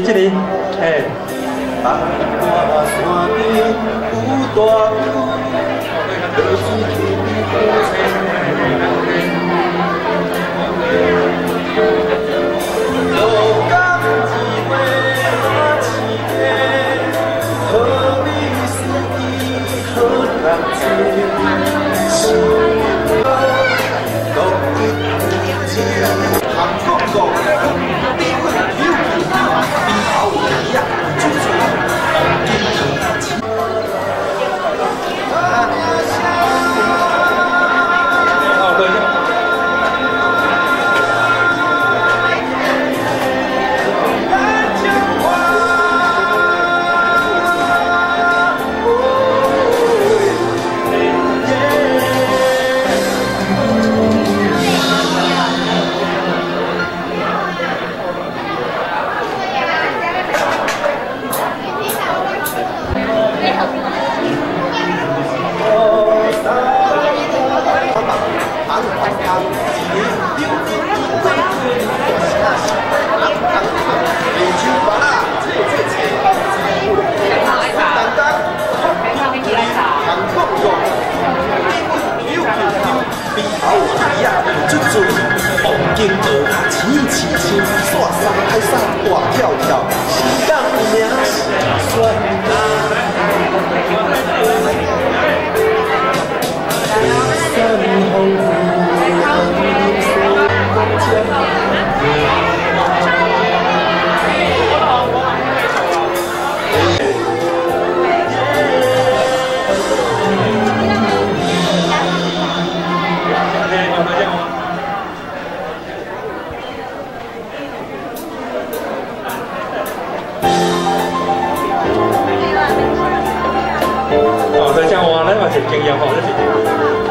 這裡，哎。哦，对，像我咱嘛是经验吼，这是。